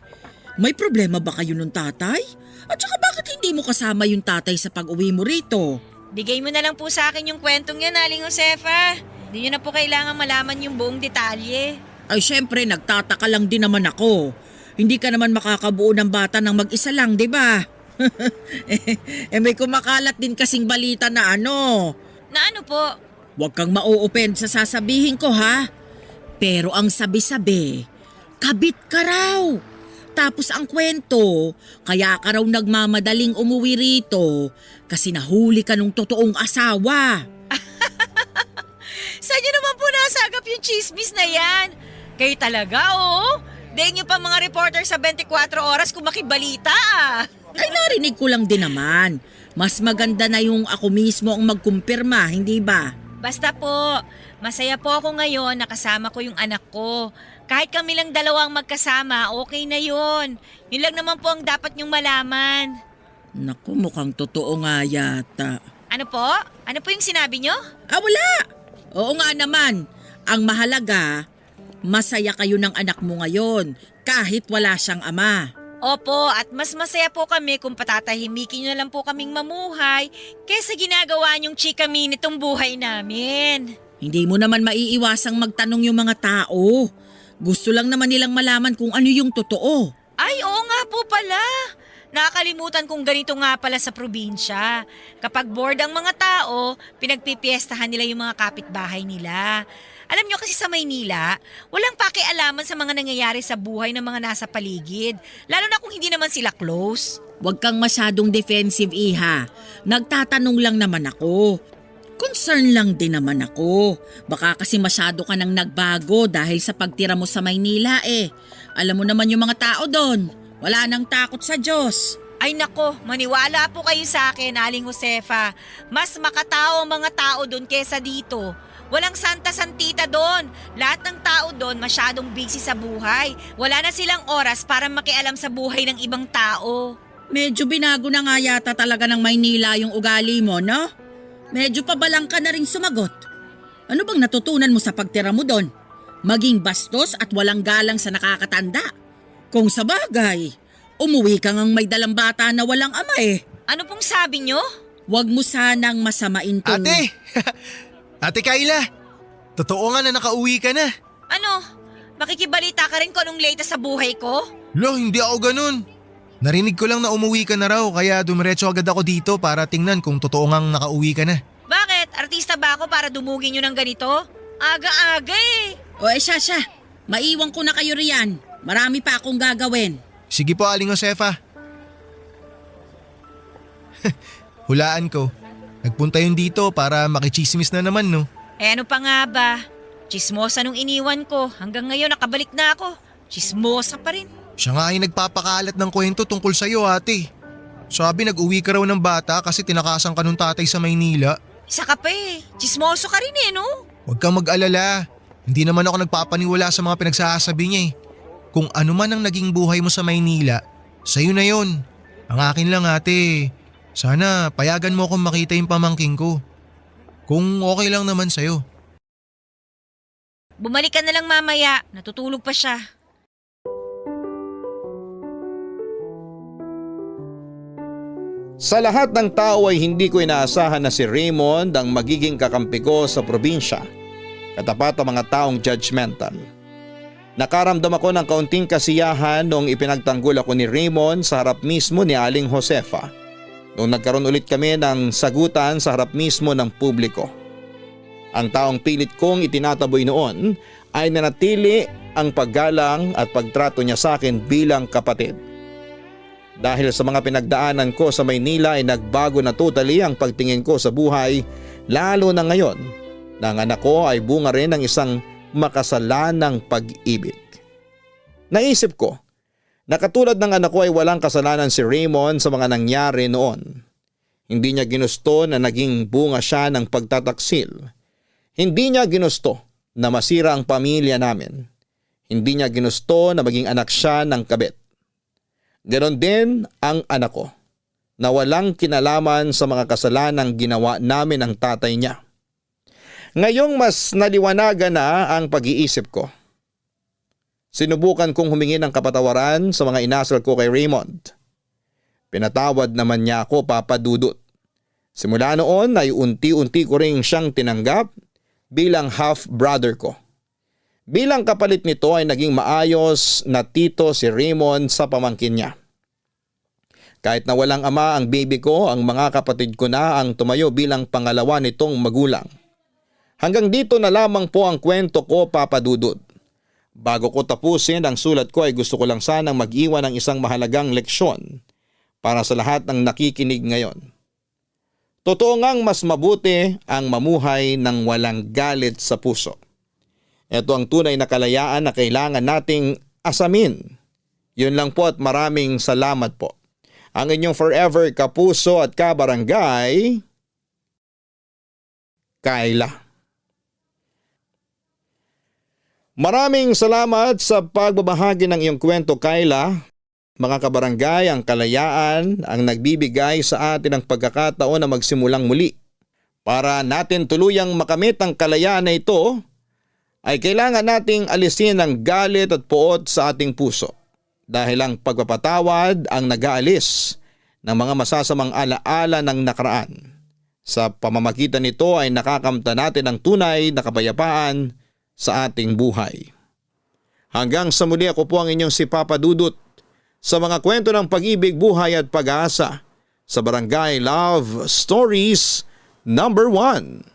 May problema ba kayo ng tatay? At saka bakit hindi mo kasama yung tatay sa pag-uwi mo rito? Bigay mo na lang po sa akin yung kwentong yan, Aling Josefa. Hindi nyo na po kailangan malaman yung buong detalye. Ay syempre, nagtataka lang din naman ako. Hindi ka naman makakabuo ng bata ng mag-isa lang, di ba? May kumakalat din kasing balita na ano. Na ano po? Huwag kang ma-o-offend sa sasabihin ko ha. Pero ang sabi-sabi, kabit ka raw. Tapos ang kwento, kaya ka raw nagmamadaling umuwi rito kasi nahuli ka nung totoong asawa. Saan nyo naman po nasagap yung chismis na yan? Kayo talaga, oo? Daig nyo pa mga reporter sa 24 oras kung makibalita ah. Ay narinig ko lang din naman. Mas maganda na yung ako mismo ang magkumpirma, hindi ba? Basta po, masaya po ako ngayon na kasama ko yung anak ko. Kahit kami lang dalawang magkasama, okay na yun. Yun lang naman po ang dapat nyong malaman. Naku, mukhang totoo nga yata. Ano po? Ano po yung sinabi nyo? Ah, wala! Oo nga naman. Ang mahalaga, masaya kayo ng anak mo ngayon kahit wala siyang ama. Opo, at mas masaya po kami kung patatahimikin nyo na lang po kaming mamuhay kaysa ginagawa nyong chikami nitong buhay namin. Hindi mo naman maiiwasang magtanong yung mga tao. Gusto lang naman nilang malaman kung ano yung totoo. Ay, oo nga po pala. Nakakalimutan kong ganito nga pala sa probinsya. Kapag bored ang mga tao, pinagpipiestahan nila yung mga kapitbahay nila. Alam nyo kasi sa Maynila, walang pakialaman sa mga nangyayari sa buhay ng mga nasa paligid. Lalo na kung hindi naman sila close. Huwag kang masyadong defensive, Iha. Nagtatanong lang naman ako. Concern lang din naman ako. Baka kasi masyado ka nang nagbago dahil sa pagtira mo sa Maynila eh. Alam mo naman yung mga tao doon. Wala nang takot sa Diyos. Ay nako, maniwala po kayo sa akin, Aling Josefa. Mas makatao ang mga tao doon kesa dito. Walang santa-santita doon. Lahat ng tao doon masyadong busy sa buhay. Wala na silang oras para makialam sa buhay ng ibang tao. Medyo binago na nga yata talaga ng Maynila yung ugali mo, no? Medyo pabalang ka na rin sumagot. Ano bang natutunan mo sa pagtira mo doon? Maging bastos at walang galang sa nakakatanda. Kung sa bagay, umuwi ka ngang may dalang bata na walang ama eh. Ano pong sabi nyo? Huwag mo sanang masamain tong... Ate! Ate Kayla! Totoo nga na nakauwi ka na. Ano? Makikibalita ka rin kung anong latest sa buhay ko? Lo, hindi ako ganun. Narinig ko lang na umuwi ka na raw kaya dumiretso agad ako dito para tingnan kung totoo ngang nakauwi ka na. Bakit? Artista ba ako para dumugin nyo ng ganito? Aga-aga eh. O siya. Maiwan ko na kayo riyan. Marami pa akong gagawin. Sige po, Aling Josefa. Hulaan ko. Nagpunta yun dito para makichismis na naman, no? Eh ano pa nga ba? Chismosa nung iniwan ko. Hanggang ngayon nakabalik na ako. Chismosa pa rin. Siya nga ay nagpapakalat ng kwento tungkol sa'yo, ate. Sabi nag-uwi ka raw ng bata kasi tinakasan ka nung tatay sa Maynila. Isa ka pa eh. Chismoso ka rin eh, no? Huwag kang mag-alala. Hindi naman ako nagpapaniwala sa mga pinagsasabi niya eh. Kung ano man ang naging buhay mo sa Maynila, sa'yo na yon. Ang akin lang, ate. Sana payagan mo akong makita yung pamangking ko. Kung okay lang naman sa'yo. Bumalik ka na lang mamaya. Natutulog pa siya. Sa lahat ng tao ay hindi ko inaasahan na si Raymond ang magiging kakampi ko sa probinsya. Katapat ang mga taong judgmental. Nakaramdam ako ng kaunting kasiyahan noong ipinagtanggol ako ni Raymond sa harap mismo ni Aling Josefa. Noong nagkaroon ulit kami ng sagutan sa harap mismo ng publiko. Ang taong pilit kong itinataboy noon ay nanatili ang paggalang at pagtrato niya sa akin bilang kapatid. Dahil sa mga pinagdaanan ko sa Maynila ay nagbago na totally ang pagtingin ko sa buhay, lalo na ngayon na ang anak ko ay bunga rin ng isang makasalanang pag-ibig. Naisip ko na katulad ng anak ko ay walang kasalanan si Raymond sa mga nangyari noon. Hindi niya ginusto na naging bunga siya ng pagtataksil. Hindi niya ginusto na masira ang pamilya namin. Hindi niya ginusto na maging anak siya ng kabit. Ganon din ang anak ko na walang kinalaman sa mga kasalanang ginawa namin ng tatay niya. Ngayong mas naliwanagan na ang pag-iisip ko. Sinubukan kong humingi ng kapatawaran sa mga inasal ko kay Raymond. Pinatawad naman niya ako, Papa Dudut. Simula noon ay unti-unti ko ring siyang tinanggap bilang half-brother ko. Bilang kapalit nito ay naging maayos na tito si Raymond sa pamangkin niya. Kahit na walang ama ang baby ko, ang mga kapatid ko na ang tumayo bilang pangalawa nitong magulang. Hanggang dito na lamang po ang kwento ko, Papa Dudut. Bago ko tapusin ang sulat ko ay gusto ko lang sanang mag-iwan ng isang mahalagang leksyon para sa lahat ng nakikinig ngayon. Totoo ngang mas mabuti ang mamuhay ng walang galit sa puso. Ito ang tunay na kalayaan na kailangan nating asamin. Yun lang po at maraming salamat po. Ang inyong forever kapuso at kabarangay, Kayla. Maraming salamat sa pagbabahagi ng iyong kwento, Kayla. Mga kabarangay, ang kalayaan ang nagbibigay sa atin ng pagkakataon na magsimulang muli. Para natin tuluyang makamit ang kalayaan na ito, ay kailangan nating alisin ang galit at poot sa ating puso. dahil ang pagpapatawad ang nag-aalis ng mga masasamang alaala ng nakaraan. Sa pamamagitan nito ay nakakamta natin ang tunay na kapayapaan sa ating buhay. Hanggang sa muli, ako po ang inyong si Papa Dudut sa mga kwento ng pag-ibig, buhay at pag-asa sa Barangay Love Stories number 1.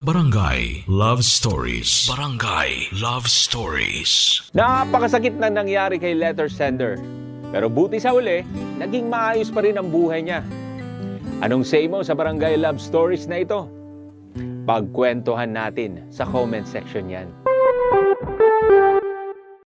Barangay Love Stories. Barangay Love Stories. Napakasakit na nangyari kay letter sender. Pero buti sa uli, naging maayos pa rin ang buhay niya. Anong say mo sa Barangay Love Stories na ito? Pagkwentuhan natin sa comment section yan.